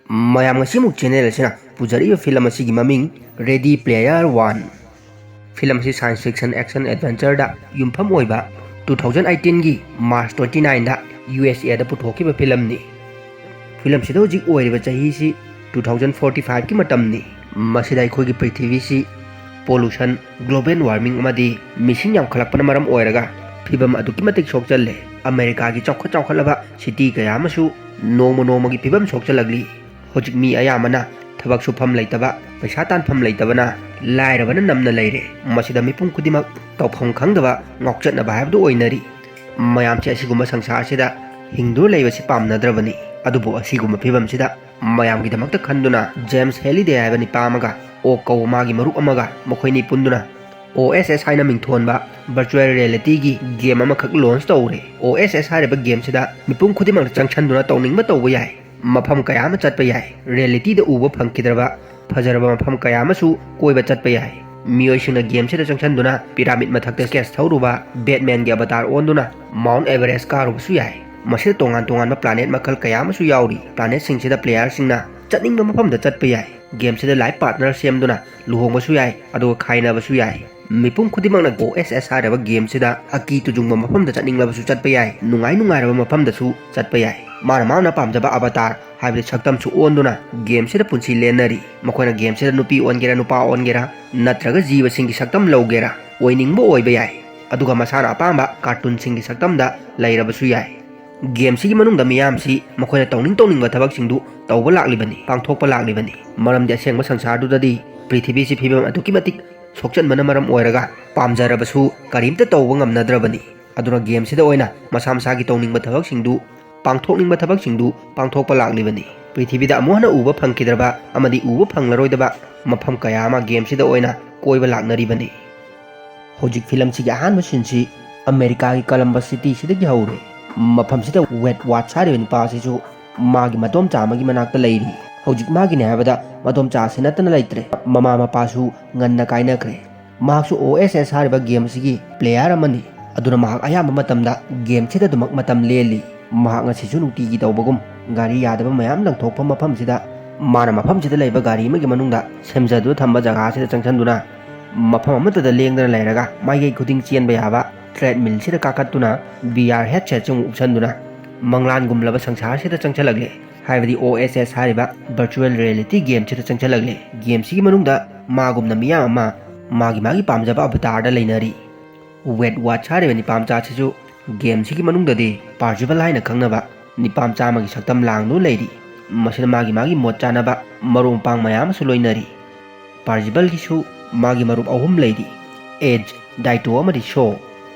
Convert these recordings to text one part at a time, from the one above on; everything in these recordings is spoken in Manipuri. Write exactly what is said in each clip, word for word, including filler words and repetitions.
ꯃꯌꯥꯝ, ꯉꯁꯤꯃꯨꯛ ꯆꯦꯅꯦꯜ ꯑꯁꯤꯅ ꯄꯨꯖꯔꯛꯏꯕ ꯐꯤꯂꯝ ꯑꯁꯤꯒꯤ ꯃꯃꯤꯡ Ready Player One꯫ ꯐꯤꯂꯝ ꯑꯁꯤ science fiction action adventureꯗ ꯌꯨꯝꯐꯝ ꯑꯣꯏꯕ, two thousand eighteenꯒꯤ March twenty nineꯗ USAꯗ ꯄꯨꯊꯣꯛꯈꯤꯕ ꯐꯤꯂꯝꯅꯤ꯫ ꯐꯤꯂꯝꯁꯤꯗ ꯍꯧꯖꯤꯛ ꯑꯣꯏꯔꯤꯕ ꯆꯍꯤꯁꯤ two thousand forty fiveꯀꯤ ꯃꯇꯝꯅꯤ꯫ ꯃꯁꯤꯗ ꯑꯩꯈꯣꯏꯒꯤ ꯄ꯭ꯔꯤꯊꯤꯕꯤꯁꯤ pollution, global warming ꯑꯃꯗꯤ ꯃꯤꯁꯤꯡ ꯌꯥꯝꯈꯠꯂꯛꯄꯅ ꯃꯔꯝ ꯑꯣꯏꯔꯒ ꯐꯤꯕꯝ ꯑꯗꯨꯛꯀꯤ ꯃꯇꯤꯛ ꯁꯣꯛꯆꯜꯂꯦ꯫ ꯑꯃꯦꯔꯤꯀꯥꯒꯤ ꯆꯥꯎꯈꯠ ꯆꯥꯎꯈꯠꯂꯕ city ꯀꯌꯥ ꯑꯃꯁꯨ ꯅꯣꯡꯃ ꯅꯣꯡꯃꯒꯤ ꯐꯤꯕꯝ ꯁꯣꯛꯆꯜꯂꯛꯂꯤ꯫ ꯍꯧꯖꯤꯛ ꯃꯤ ꯑꯌꯥꯝꯕꯅ ꯊꯕꯛ ꯁꯨꯐꯝ ꯂꯩꯇꯕ, ꯄꯩꯁꯥ ꯇꯥꯟꯐꯝ ꯂꯩꯇꯕꯅ ꯂꯥꯏꯔꯕꯅ ꯅꯝꯅ ꯂꯩꯔꯦ꯫ ꯃꯁꯤꯗ ꯃꯤꯄꯨꯝ ꯈꯨꯗꯤꯡꯃꯛ ꯇꯧꯐꯝ ꯈꯪꯗꯕ ꯉꯥꯎꯆꯠꯅꯕ ꯍꯥꯏꯕꯗꯨ ꯑꯣꯏꯅꯔꯤ꯫ ꯃꯌꯥꯝꯁꯦ ꯑꯁꯤꯒꯨꯝꯕ ꯁꯪꯁꯥꯔꯁꯤꯗ ꯍꯤꯡꯗꯨꯅ ꯂꯩꯕꯁꯤ ꯄꯥꯝꯅꯗ꯭ꯔꯕꯅꯤ꯫ ꯑꯗꯨꯕꯨ ꯑꯁꯤꯒꯨꯝꯕ ꯐꯤꯕꯝꯁꯤꯗ ꯃꯌꯥꯝꯒꯤꯗꯃꯛꯇ ꯈꯟꯗꯨꯅ James Halliday ꯍꯥꯏꯕ ꯅꯤꯄꯥ ꯑꯃꯒ ꯑꯣꯛ ꯀꯧꯕ ꯃꯥꯒꯤ ꯃꯔꯨꯞ ꯑꯃꯒ ꯃꯈꯣꯏꯅꯤ ꯄꯨꯟꯗꯨꯅ OSS ꯍꯥꯏꯅ ꯃꯤꯡꯊꯣꯟꯕ virtual realityꯒꯤ game ꯑꯃꯈꯛ launch ꯇꯧꯔꯦ꯫ OSS ꯍꯥꯏꯔꯤꯕ gameꯁꯤꯗ ꯃꯤꯄꯨꯝ ꯈꯨꯗꯤꯡꯃꯛꯅ ꯆꯪꯁꯟꯗꯨꯅ ꯇꯧꯅꯤꯡꯕ ꯇꯧꯕ ꯌꯥꯏ꯫ ꯃꯐꯝ ꯀꯌꯥ ꯑꯃ ꯆꯠꯄ ꯌꯥꯏ꯫ Realityꯗ ꯎꯕ ꯐꯪꯈꯤꯗ꯭ꯔꯕ ꯐꯖꯔꯕ ꯃꯐꯝ ꯀꯌꯥ ꯑꯃꯁꯨ ꯀꯣꯏꯕ ꯆꯠꯄ ꯌꯥꯏ꯫ ꯃꯤꯑꯣꯏꯁꯤꯡꯅ gameꯁꯤꯗ ꯆꯪꯁꯟꯗꯨꯅ pyramid ꯃꯊꯛꯇ ꯁ꯭ꯀꯦꯠꯁ ꯊꯧꯔꯨꯕ, Batmanꯒꯤ avatar ꯑꯣꯟꯗꯨꯅ Mount Everest ꯀꯥꯔꯨꯕꯁꯨ ꯌꯥꯏ꯫ ꯃꯁꯤꯗ ꯇꯣꯉꯥꯟ ꯇꯣꯉꯥꯟꯕ planet ꯃꯈꯜ ꯀꯌꯥ ꯑꯃꯁꯨ ꯌꯥꯎꯔꯤ꯫ Planetꯁꯤꯡꯁꯤꯗ playerꯁꯤꯡꯅ ꯆꯠꯅꯤꯡꯕ ꯃꯐꯝꯗ ꯆꯠꯄ ꯌꯥꯏ꯫ Gameꯁꯤꯗ life partner ꯁꯦꯝꯗꯨꯅ ꯂꯨꯍꯣꯡꯕꯁꯨ ꯌꯥꯏ, ꯑꯗꯨꯒ ꯈꯥꯏꯅꯕꯁꯨ ꯌꯥꯏ꯫ ꯃꯤꯄꯨꯝ ꯈꯨꯗꯤꯡꯃꯛꯅ OSS ꯍꯥꯏꯔꯤꯕ gameꯁꯤꯗ ꯑꯀꯤ ꯇꯨꯖꯨꯡꯕ ꯃꯐꯝꯗ ꯆꯠꯅꯤꯡꯂꯕꯁꯨ ꯆꯠꯄ ꯌꯥꯏ, ꯅꯨꯡꯉꯥꯏ ꯅꯨꯡꯉꯥꯏꯔꯕ ꯃꯐꯝꯗꯁꯨ ꯆꯠꯄ ꯌꯥꯏ꯫ ꯃꯥꯅ ꯃꯥꯅ ꯄꯥꯝꯖꯕ avatar ꯍꯥꯏꯕꯗꯤ ꯁꯛꯇꯝꯁꯨ ꯑꯣꯟꯗꯨꯅ gameꯁꯤꯗ ꯄꯨꯟꯁꯤ ꯂꯦꯟꯅꯔꯤ꯫ ꯃꯈꯣꯏꯅ gameꯁꯤꯗ ꯅꯨꯄꯤ ꯑꯣꯟꯒꯦꯔꯥ, ꯅꯨꯄꯥ ꯑꯣꯟꯒꯦꯔꯥ, ꯅꯠꯇ꯭ꯔꯒ ꯖꯤꯕꯁꯤꯡꯒꯤ ꯁꯛꯇꯝ ꯂꯧꯒꯦꯔꯥ, ꯑꯣꯏꯅꯤꯡꯕ ꯑꯣꯏꯕ ꯌꯥꯏ꯫ ꯑꯗꯨꯒ ꯃꯁꯥꯅ ꯑꯄꯥꯝꯕ cartoonꯁꯤꯡꯒꯤ ꯁꯛꯇꯝꯗ ꯂꯩꯔꯕꯁꯨ ꯌꯥꯏ꯫ Gameꯁꯤꯒꯤ ꯃꯅꯨꯡꯗ ꯃꯤꯌꯥꯝꯁꯤ ꯃꯈꯣꯏꯅ ꯇꯧꯅꯤꯡ ꯇꯧꯅꯤꯡꯕ ꯊꯕꯛꯁꯤꯡꯗꯨ ꯇꯧꯕ ꯂꯥꯛꯂꯤꯕꯅꯤ, ꯄꯥꯡꯊꯣꯛꯄ ꯂꯥꯛꯂꯤꯕꯅꯤ꯫ ꯃꯔꯝꯗꯤ ꯑꯁꯦꯡꯕ ꯁꯪꯁꯥꯔꯗꯨꯗꯗꯤ ꯄ꯭ꯔꯤꯊꯤꯕꯤꯁꯤ ꯐꯤꯕꯝ ꯑꯗꯨꯛꯀꯤ ꯃꯇꯤꯛ ꯁꯣꯛꯆꯟꯕꯅ ꯃꯔꯝ ꯑꯣꯏꯔꯒ ꯄꯥꯝꯖꯔꯕꯁꯨ ꯀꯔꯤꯝꯇ ꯇꯧꯕ ꯉꯝꯅꯗ꯭ꯔꯕꯅꯤ꯫ ꯑꯗꯨꯅ gameꯁꯤꯗ ꯑꯣꯏꯅ ꯃꯁꯥ ꯃꯁꯥꯒꯤ ꯇꯧꯅꯤꯡꯕ ꯊꯕꯛꯁꯤꯡꯗꯨ, ꯄꯥꯡꯊꯣꯛꯅꯤꯡꯕ ꯊꯕꯛꯁꯤꯡꯗꯨ ꯄꯥꯡꯊꯣꯛꯄ ꯂꯥꯛꯂꯤꯕꯅꯤ꯫ ꯄ꯭ꯔꯤꯊꯤꯕꯤꯗ ꯑꯃꯨꯛ ꯍꯟꯅ ꯎꯕ ꯐꯪꯈꯤꯗ꯭ꯔꯕ ꯑꯃꯗꯤ ꯎꯕ ꯐꯪꯂꯔꯣꯏꯗꯕ ꯃꯐꯝ ꯀꯌꯥ ꯑꯃ gameꯁꯤꯗ ꯑꯣꯏꯅ ꯀꯣꯏꯕ ꯂꯥꯛꯅꯔꯤꯕꯅꯤ꯫ ꯍꯧꯖꯤꯛ ꯐꯤꯂꯝꯁꯤꯒꯤ ꯑꯍꯥꯟꯕ sceneꯁꯤ ꯑꯃꯦꯔꯤꯀꯥꯒꯤ Columbus Cityꯁꯤꯗꯒꯤ ꯍꯧꯔꯦ꯫ ꯃꯐꯝꯁꯤꯗ Wentworth ꯍꯥꯏꯔꯤꯕ ꯅꯨꯄꯥ ꯑꯁꯤꯁꯨ ꯃꯥꯒꯤ ꯃꯗꯣꯝꯆꯥ ꯑꯃꯒꯤ ꯃꯅꯥꯛꯇ ꯂꯩꯔꯤ꯫ ꯍꯧꯖꯤꯛ ꯃꯥꯒꯤꯅꯦ ꯍꯥꯏꯕꯗ ꯃꯗꯣꯝꯆꯥ ꯑꯁꯤ ꯅꯠꯇꯅ ꯂꯩꯇ꯭ꯔꯦ꯫ ꯃꯃꯥ ꯃꯄꯥꯁꯨ ꯉꯟꯅ ꯀꯥꯏꯅꯈ꯭ꯔꯦ꯫ ꯃꯍꯥꯛꯁꯨ OSS ꯍꯥꯏꯔꯤꯕ gameꯁꯤꯒꯤ player ꯑꯃꯅꯤ꯫ ꯑꯗꯨꯅ ꯃꯍꯥꯛ ꯑꯌꯥꯝꯕ ꯃꯇꯝꯗ gameꯁꯤꯗ ꯑꯗꯨꯃꯛ ꯃꯇꯝ ꯂꯦꯜꯂꯤ꯫ ꯃꯍꯥꯛ ꯉꯁꯤꯁꯨ ꯅꯨꯡꯇꯤꯒꯤ ꯇꯧꯕꯒꯨꯝ ꯒꯥꯔꯤ ꯌꯥꯗꯕ ꯃꯌꯥꯝ ꯂꯪꯊꯣꯛꯐꯝ ꯃꯐꯝꯁꯤꯗ ꯃꯥꯅ ꯃꯐꯝꯁꯤꯗ ꯂꯩꯕ ꯒꯥꯔꯤ ꯑꯃꯒꯤ ꯃꯅꯨꯡꯗ ꯁꯦꯝꯖꯗꯨꯅ ꯊꯝꯕ ꯖꯒꯥꯁꯤꯗ ꯆꯪꯁꯤꯟꯗꯨꯅ ꯃꯐꯝ ꯑꯃꯠꯇꯗ ꯂꯦꯡꯗꯅ ꯂꯩꯔꯒ ꯃꯥꯏꯀꯩ ꯈꯨꯗꯤꯡ ꯆꯦꯟꯕ ꯌꯥꯕ ꯇ꯭ꯔꯦꯗꯃꯤꯜꯁꯤꯗ ꯀꯥꯈꯠꯇꯨꯅ ꯚꯤ ꯑꯥꯔ ꯍꯦꯗꯁꯦꯠꯁꯤ ꯑꯃꯨꯛ ꯎꯞꯁꯟꯗꯨꯅ ꯃꯪꯂꯥꯟꯒꯨꯝꯂꯕ ꯁꯪꯁꯥꯔꯁꯤꯗ ꯆꯪꯁꯤꯜꯂꯛꯂꯦ꯫ ꯍꯥꯏꯕꯗꯤ ꯑꯣ ꯑꯦꯁ ꯑꯦꯁ ꯍꯥꯏꯔꯤꯕ ꯚꯔꯆꯨꯋꯦꯜ ꯔꯤꯌꯦꯂꯤꯇꯤ ꯒꯦꯝꯁꯤꯗ ꯆꯪꯁꯤꯜꯂꯛꯂꯦ꯫ ꯒꯦꯝꯁꯤꯒꯤ ꯃꯅꯨꯡꯗ ꯃꯥꯒꯨꯝꯅ ꯃꯤꯌꯥꯝ ꯑꯃ ꯃꯥꯒꯤ ꯃꯥꯒꯤ ꯄꯥꯝꯖꯕ ꯑꯕꯇꯥꯔꯗ ꯂꯩꯅꯔꯤ꯫ ꯋꯦꯠ ꯋꯥꯠꯁ ꯍꯥꯏꯔꯤꯕ ꯅꯤꯄꯥ ꯃꯆꯥꯁꯤꯁꯨ ꯒꯦꯝꯁꯤꯒꯤ ꯃꯅꯨꯡꯗꯗꯤ ꯄꯥꯔꯖꯤꯕꯜ ꯍꯥꯏꯅ ꯈꯪꯅꯕ ꯅꯤꯄꯥ ꯃꯆꯥ ꯑꯃꯒꯤ ꯁꯛꯇꯝ ꯂꯥꯡꯗꯨꯅ ꯂꯩꯔꯤ꯫ ꯃꯁꯤꯗ ꯃꯥꯒꯤ ꯃꯥꯒꯤ ꯃꯣꯠ ꯆꯥꯅꯕ ꯃꯔꯨꯞ ꯃꯄꯥꯡ ꯃꯌꯥꯝ ꯑꯃꯁꯨ ꯂꯣꯏꯅꯔꯤ꯫ ꯄꯥꯔꯖꯤꯕꯜꯒꯤꯁꯨ ꯃꯥꯒꯤ ꯃꯔꯨꯞ ꯑꯍꯨꯝ ꯂꯩꯔꯤ, ꯑꯦꯖ, ꯗꯥꯏꯇꯣ ꯑꯃꯗꯤ ꯁꯣ꯫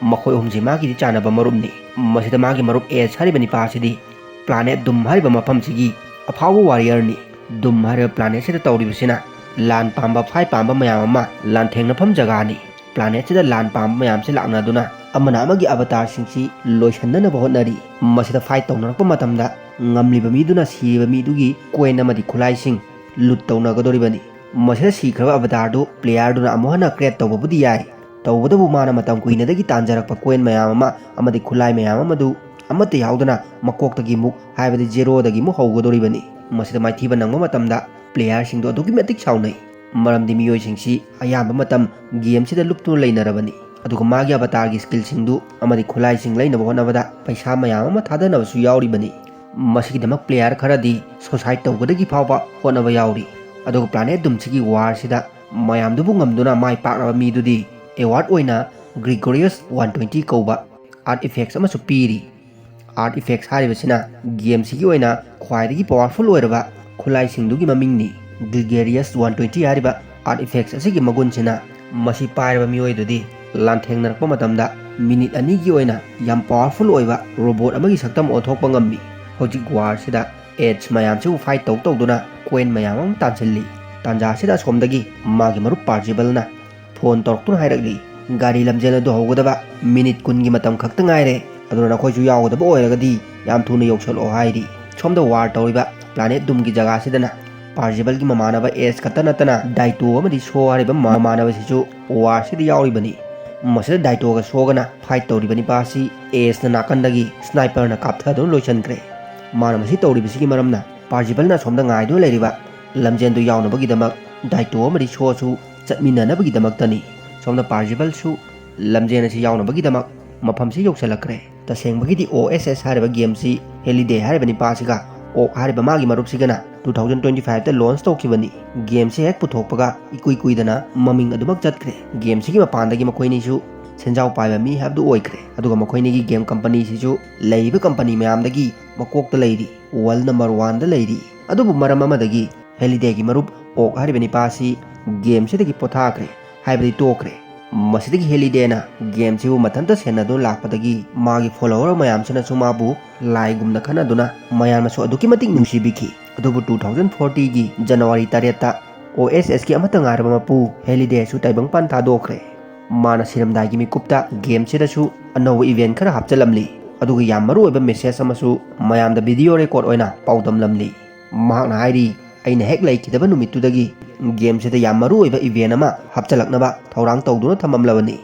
ꯃꯈꯣꯏ ꯑꯍꯨꯝꯁꯤ ꯃꯥꯒꯤꯗꯤ ꯆꯥꯟꯅꯕ ꯃꯔꯨꯞꯅꯤ꯫ ꯃꯁꯤꯗ ꯃꯥꯒꯤ ꯃꯔꯨꯞ ꯑꯦꯖ ꯍꯥꯏꯔꯤꯕ ꯅꯤꯄꯥ ꯑꯁꯤꯗꯤ ꯄ꯭ꯂꯥꯅꯦꯠ ꯗꯨꯝ ꯍꯥꯏꯔꯤꯕ ꯃꯐꯝꯁꯤꯒꯤ ꯑꯐꯥꯎꯕ ꯋꯥꯔꯤꯌꯔꯅꯤ꯫ ꯗꯨꯝ ꯍꯥꯏꯔꯤꯕ ꯄ꯭ꯂꯥꯅꯦꯠꯁꯤꯗ ꯇꯧꯔꯤꯕꯁꯤꯅ ꯂꯥꯟ ꯄꯥꯝꯕ ꯐꯥꯏ ꯄꯥꯝꯕ ꯃꯌꯥꯝ ꯑꯃ ꯂꯥꯟꯊꯦꯡꯅꯐꯝ ꯖꯒꯥꯅꯤ꯫ ꯄ꯭ꯂꯥꯅꯦꯠꯁꯤꯗ ꯂꯥꯟ ꯄꯥꯝꯕ ꯃꯌꯥꯝꯁꯤ ꯂꯥꯛꯅꯗꯨꯅ ꯑꯃꯅ ꯑꯃꯒꯤ ꯑꯕꯇꯥꯔꯁꯤꯡꯁꯤ ꯂꯣꯏꯁꯤꯟꯅꯅꯕ ꯍꯣꯠꯅꯔꯤ꯫ ꯃꯁꯤꯗ ꯐꯥꯏꯠ ꯇꯧꯅꯔꯛꯄ ꯃꯇꯝꯗ ꯉꯝꯂꯤꯕ ꯃꯤꯗꯨꯅ ꯁꯤꯔꯤꯕ ꯃꯤꯗꯨꯒꯤ ꯀꯣꯏꯟ ꯑꯃꯗꯤ ꯈꯨꯠꯂꯥꯏꯁꯤꯡ ꯂꯨꯠ ꯇꯧꯅꯒꯗꯧꯔꯤꯕꯅꯤ꯫ ꯃꯁꯤꯗ ꯁꯤꯈ꯭ꯔꯕ ꯑꯕꯇꯥꯔꯗꯨ ꯄ꯭ꯂꯦꯌꯔꯗꯨꯅ ꯑꯃꯨꯛ ꯍꯟꯅ ꯀ꯭ꯔꯤꯌꯦꯠ ꯇꯧꯕꯕꯨꯗꯤ ꯌꯥꯏ, ꯇꯧꯕꯇꯕꯨ ꯃꯥꯅ ꯃꯇꯝ ꯀꯨꯏꯅꯗꯒꯤ ꯇꯥꯟꯖꯔꯛꯄ ꯀꯣꯏꯟ ꯃꯌꯥꯝ ꯑꯃ ꯑꯃꯗꯤ ꯈꯨꯠꯂꯥꯏ ꯃꯌꯥꯝ ꯑꯃꯗꯨ ꯑꯃꯠꯇ ꯌꯥꯎꯗꯅ ꯃꯀꯣꯛꯇꯒꯤ ꯑꯃꯨꯛ, ꯍꯥꯏꯕꯗꯤ ꯖꯦꯔꯣꯗꯒꯤ ꯑꯃꯨꯛ ꯍꯧꯒꯗꯧꯔꯤꯕꯅꯤ꯫ ꯃꯁꯤꯗ ꯃꯥꯏꯊꯤꯕ ꯅꯪꯕ ꯃꯇꯝꯗ ꯄ꯭ꯂꯦꯌꯔꯁꯤꯡꯗꯨ ꯑꯗꯨꯛꯀꯤ ꯃꯇꯤꯛ ꯁꯥꯎꯅꯩ, ꯃꯔꯝꯗꯤ ꯃꯤꯑꯣꯏꯁꯤꯡꯁꯤ ꯑꯌꯥꯝꯕ ꯃꯇꯝ ꯒꯦꯝꯁꯤꯗ ꯂꯨꯞꯇꯨꯅ ꯂꯩꯅꯔꯕꯅꯤ꯫ ꯑꯗꯨꯒ ꯃꯥꯒꯤ ꯑꯕꯇꯥꯔꯒꯤ ꯁ꯭ꯀꯤꯜꯁꯤꯡꯗꯨ ꯑꯃꯗꯤ ꯈꯨꯠꯂꯥꯏꯁꯤꯡ ꯂꯩꯅꯕ ꯍꯣꯠꯅꯕꯗ ꯄꯩꯁꯥ ꯃꯌꯥꯝ ꯑꯃ ꯊꯥꯗꯅꯕꯁꯨ ꯌꯥꯎꯔꯤꯕꯅꯤ꯫ ꯃꯁꯤꯒꯤꯗꯃꯛ ꯄ꯭ꯂꯦꯌꯔ ꯈꯔꯗꯤ ꯁꯨꯁꯥꯏꯠ ꯇꯧꯒꯗꯒꯤ ꯐꯥꯎꯕ ꯍꯣꯠꯅꯕ ꯌꯥꯎꯔꯤ꯫ ꯑꯗꯨꯒ ꯄ꯭ꯂꯥꯅꯦꯠ ꯗꯨꯝꯁꯤꯒꯤ ꯋꯥꯔꯁꯤꯗ ꯃꯌꯥꯝꯗꯨꯕꯨ ꯉꯝꯗꯨꯅ ꯃꯥꯏ ꯄꯥꯛꯂꯕ ꯃꯤꯗꯨꯗꯤ ꯑꯦꯋꯥꯔꯗ ꯑꯣꯏꯅ ꯒ꯭ꯔꯤꯒꯣꯔꯤꯌꯁ ꯋꯥꯟ ꯇ꯭ꯋꯦꯟꯇꯤ ꯀꯧꯕ ꯑꯥꯔꯠ ꯏꯐꯦꯛꯁ ꯑꯃꯁꯨ ꯄꯤꯔꯤ꯫ ꯑꯥꯔꯠ ꯏꯐꯦꯛꯁ ꯍꯥꯏꯔꯤꯕꯁꯤꯅ ꯒꯦꯝꯁꯤꯒꯤ ꯑꯣꯏꯅ ꯈ꯭ꯋꯥꯏꯗꯒꯤ ꯄꯋꯥꯔꯐꯨꯜ ꯑꯣꯏꯔꯕ ꯈꯨꯠꯂꯥꯏꯁꯤꯡꯗꯨꯒꯤ ꯃꯃꯤꯡꯅꯤ꯫ ꯒ꯭ꯔꯤꯒꯦꯔꯤꯌꯁ ꯋꯥꯟ ꯇ꯭ꯋꯦꯟꯇꯤ ꯍꯥꯏꯔꯤꯕ ꯑꯥꯔꯠ ꯏꯐꯦꯛꯁ ꯑꯁꯤꯒꯤ ꯃꯒꯨꯟꯁꯤꯅ ꯃꯁꯤ ꯄꯥꯏꯔꯕ ꯃꯤꯑꯣꯏꯗꯨꯗꯤ ꯂꯥꯟꯊꯦꯡꯅꯔꯛꯄ ꯃꯇꯝꯗ ꯃꯤꯅꯤꯠ ꯑꯅꯤꯒꯤ ꯑꯣꯏꯅ ꯌꯥꯝ ꯄꯋꯥꯔꯐꯨꯜ ꯑꯣꯏꯕ ꯔꯣꯕꯣꯠ ꯑꯃꯒꯤ ꯁꯛꯇꯝ ꯑꯣꯟꯊꯣꯛꯄ ꯉꯝꯃꯤ꯫ ꯍꯧꯖꯤꯛ ꯋꯥꯔꯁꯤꯗ ꯑꯦꯖ ꯃꯌꯥꯝꯁꯤꯕꯨ ꯐꯥꯏꯠ ꯇꯧ ꯇꯧꯗꯨꯅ ꯀꯣꯏꯟ ꯃꯌꯥꯝ ꯑꯃ ꯇꯥꯟꯁꯤꯜꯂꯤ꯫ ꯇꯥꯟꯖꯥꯁꯤꯗ ꯑꯁꯣꯝꯗꯒꯤ ꯃꯥꯒꯤ ꯃꯔꯨꯞ ꯄꯥꯔꯖꯤꯕꯜꯅ ꯐꯣꯟ ꯇꯧꯔꯛꯇꯨꯅ ꯍꯥꯏꯔꯛꯂꯤ, "ꯒꯥꯔꯤ ꯂꯝꯖꯦꯜ ꯑꯗꯨ ꯍꯧꯒꯗꯕ ꯃꯤꯅꯤꯠ ꯀꯨꯟꯒꯤ ꯃꯇꯝ ꯈꯛꯇ ꯉꯥꯏꯔꯦ, ꯑꯗꯨꯅ ꯅꯈꯣꯏꯁꯨ ꯌꯥꯎꯒꯗꯕ ꯑꯣꯏꯔꯒꯗꯤ ꯌꯥꯝ ꯊꯨꯅ ꯌꯧꯁꯜꯂꯛꯑꯣ" ꯍꯥꯏꯔꯤ꯫ ꯁꯣꯝꯗ ꯋꯥꯔ ꯇꯧꯔꯤꯕ ꯄ꯭ꯂꯥꯅꯦꯠ ꯗꯨꯝꯒꯤ ꯖꯒꯥꯁꯤꯗꯅ ꯄꯥꯔꯖꯤꯕꯜꯒꯤ ꯃꯃꯥꯟꯅꯕ ꯑꯦꯖ ꯈꯛꯇ ꯅꯠꯇꯅ ꯗꯥꯏꯇꯣ ꯑꯃꯗꯤ ꯁꯣ ꯍꯥꯏꯔꯤꯕ ꯃꯃꯥꯟꯅꯕꯁꯤꯁꯨ ꯋꯥꯔꯁꯤꯗ ꯌꯥꯎꯔꯤꯕꯅꯤ꯫ ꯃꯁꯤꯗ ꯗꯥꯏꯇꯣꯒ ꯁꯣꯒꯅ ꯐꯥꯏꯠ ꯇꯧꯔꯤꯕ ꯅꯤꯄꯥ ꯑꯁꯤ ꯑꯦꯖꯅ ꯅꯥꯀꯟꯗꯒꯤ ꯁ꯭ꯅꯥꯏꯄꯔꯅ ꯀꯥꯞꯊꯗꯨꯅ ꯂꯣꯏꯁꯤꯟꯈ꯭ꯔꯦ꯫ ꯃꯥꯅ ꯃꯁꯤ ꯇꯧꯔꯤꯕꯁꯤꯒꯤ ꯃꯔꯝꯅ ꯄꯥꯔꯖꯤꯕꯜꯅ ꯑꯁꯣꯝꯗ ꯉꯥꯏꯗꯨꯅ ꯂꯩꯔꯤꯕ ꯂꯝꯖꯦꯟꯗꯨ ꯌꯥꯎꯅꯕꯒꯤꯗꯃꯛ ꯗꯥꯏꯇꯣ ꯑꯃꯗꯤ ꯁꯣꯁꯨ ꯆꯠꯃꯤꯟꯅꯅꯕꯒꯤꯗꯃꯛꯇꯅꯤ꯫ ꯁꯣꯝꯗ ꯄꯥꯔꯖꯤꯕꯜꯁꯨ ꯂꯝꯖꯦꯟ ꯑꯁꯤ ꯌꯥꯎꯅꯕꯒꯤꯗꯃꯛ ꯃꯐꯝꯁꯤ ꯌꯧꯁꯤꯜꯂꯛꯈ꯭ꯔꯦ꯫ ꯇꯁꯦꯡꯕꯒꯤꯗꯤ ꯑꯣ ꯑꯦꯁ ꯑꯦꯁ ꯍꯥꯏꯔꯤꯕ ꯒꯦꯝꯁꯤ ꯍꯦꯂꯤꯗꯦ ꯍꯥꯏꯔꯤꯕ ꯅꯤꯄꯥꯁꯤꯒ ꯑꯣꯛ ꯍꯥꯏꯔꯤꯕ ꯃꯥꯒꯤ ꯃꯔꯨꯞꯁꯤꯒꯅ two thousand twenty fiveꯇ ꯂꯣꯟꯁ ꯇꯧꯈꯤꯕꯅꯤ꯫ ꯒꯦꯝꯁꯤ ꯍꯦꯛ ꯄꯨꯊꯣꯛꯄꯒ ꯏꯀꯨꯏ ꯀꯨꯏꯗꯅ ꯃꯃꯤꯡ ꯑꯗꯨꯃꯛ ꯆꯠꯈ꯭ꯔꯦ꯫ ꯒꯦꯝꯁꯤꯒꯤ ꯃꯄꯥꯟꯗꯒꯤ ꯃꯈꯣꯏꯅꯤꯁꯨ ꯁꯦꯟꯖꯥꯎ ꯄꯥꯏꯕ ꯃꯤ ꯍꯥꯏꯕꯗꯨ ꯑꯣꯏꯈ꯭ꯔꯦ꯫ ꯑꯗꯨꯒ ꯃꯈꯣꯏꯅꯤꯒꯤ ꯒꯦꯝ ꯀꯝꯄꯅꯤꯁꯤꯁꯨ ꯂꯩꯔꯤꯕ ꯀꯝꯄꯅꯤ ꯃꯌꯥꯝꯗꯒꯤ ꯃꯀꯣꯛꯇ ꯂꯩꯔꯤ, ꯋꯥꯔꯜ ꯅꯝꯕꯔ ꯋꯥꯟꯗ ꯂꯩꯔꯤ꯫ ꯑꯗꯨꯕꯨ ꯃꯔꯝ ꯑꯃꯗꯒꯤ ꯍꯦꯂꯤꯗꯦꯒꯤ ꯃꯔꯨꯞ ꯑꯣꯛ ꯍꯥꯏꯔꯤꯕ ꯅꯤꯄꯥ ꯑꯁꯤ ꯒꯦꯝꯁꯤꯗꯒꯤ ꯄꯣꯊꯥꯈ꯭ꯔꯦ, ꯍꯥꯏꯕꯗꯤ ꯇꯣꯛꯈ꯭ꯔꯦ꯫ ꯃꯁꯤꯗꯒꯤ ꯍꯦꯂꯤꯗꯦꯅ ꯒꯦꯝꯁꯤꯕꯨ ꯃꯊꯟꯇ ꯁꯦꯟꯅꯗꯨꯅ ꯂꯥꯛꯄꯗꯒꯤ ꯃꯥꯒꯤ ꯐꯣꯂꯣꯋꯔ ꯃꯌꯥꯝꯁꯤꯅꯁꯨ ꯃꯥꯕꯨ ꯂꯥꯏꯒꯨꯝꯅ ꯈꯟꯅꯗꯨꯅ ꯃꯌꯥꯝꯅꯁꯨ ꯑꯗꯨꯛꯀꯤ ꯃꯇꯤꯛ ꯅꯨꯡꯁꯤꯕꯤꯈꯤ꯫ ꯑꯗꯨꯕꯨ two thousand fortyꯒꯤ ꯖꯅꯋꯥꯔꯤ ꯇꯔꯦꯠꯇ ꯑꯣ ꯑꯦꯁ ꯑꯦꯁꯀꯤ ꯑꯃꯠꯇ ꯉꯥꯏꯔꯕ ꯃꯄꯨ ꯍꯦꯂꯤꯗꯦꯁꯨ ꯇꯥꯏꯕꯪꯄꯥꯟ ꯊꯥꯗꯣꯛꯈ꯭ꯔꯦ꯫ ꯃꯥꯅ ꯁꯤꯔꯝꯗꯥꯏꯒꯤ ꯃꯤꯀꯨꯞꯇ ꯒꯦꯝꯁꯤꯗꯁꯨ ꯑꯅꯧꯕ ꯏꯚꯦꯟ ꯈꯔ ꯍꯥꯞꯆꯤꯜꯂꯝꯂꯤ꯫ ꯑꯗꯨꯒ ꯌꯥꯝ ꯃꯔꯨꯑꯣꯏꯕ ꯃꯦꯁꯦꯖ ꯑꯃꯁꯨ ꯃꯌꯥꯝꯗ ꯚꯤꯗꯤꯑꯣ ꯔꯦꯀꯣꯔꯗ ꯑꯣꯏꯅ ꯄꯥꯎꯗꯝꯂꯝꯂꯤ꯫ ꯃꯍꯥꯛꯅ ꯍꯥꯏꯔꯤ, "ꯑꯩꯅ ꯍꯦꯛ ꯂꯩꯈꯤꯗꯕ ꯅꯨꯃꯤꯠꯇꯨꯗꯒꯤ ꯒꯦꯝꯁꯤꯗ ꯌꯥꯝ ꯃꯔꯨꯑꯣꯏꯕ ꯏꯚꯦꯟ ꯑꯃ ꯍꯥꯞꯆꯤꯜꯂꯛꯅꯕ ꯊꯧꯔꯥꯡ ꯇꯧꯗꯨꯅ ꯊꯝꯃꯝꯂꯕꯅꯤ꯫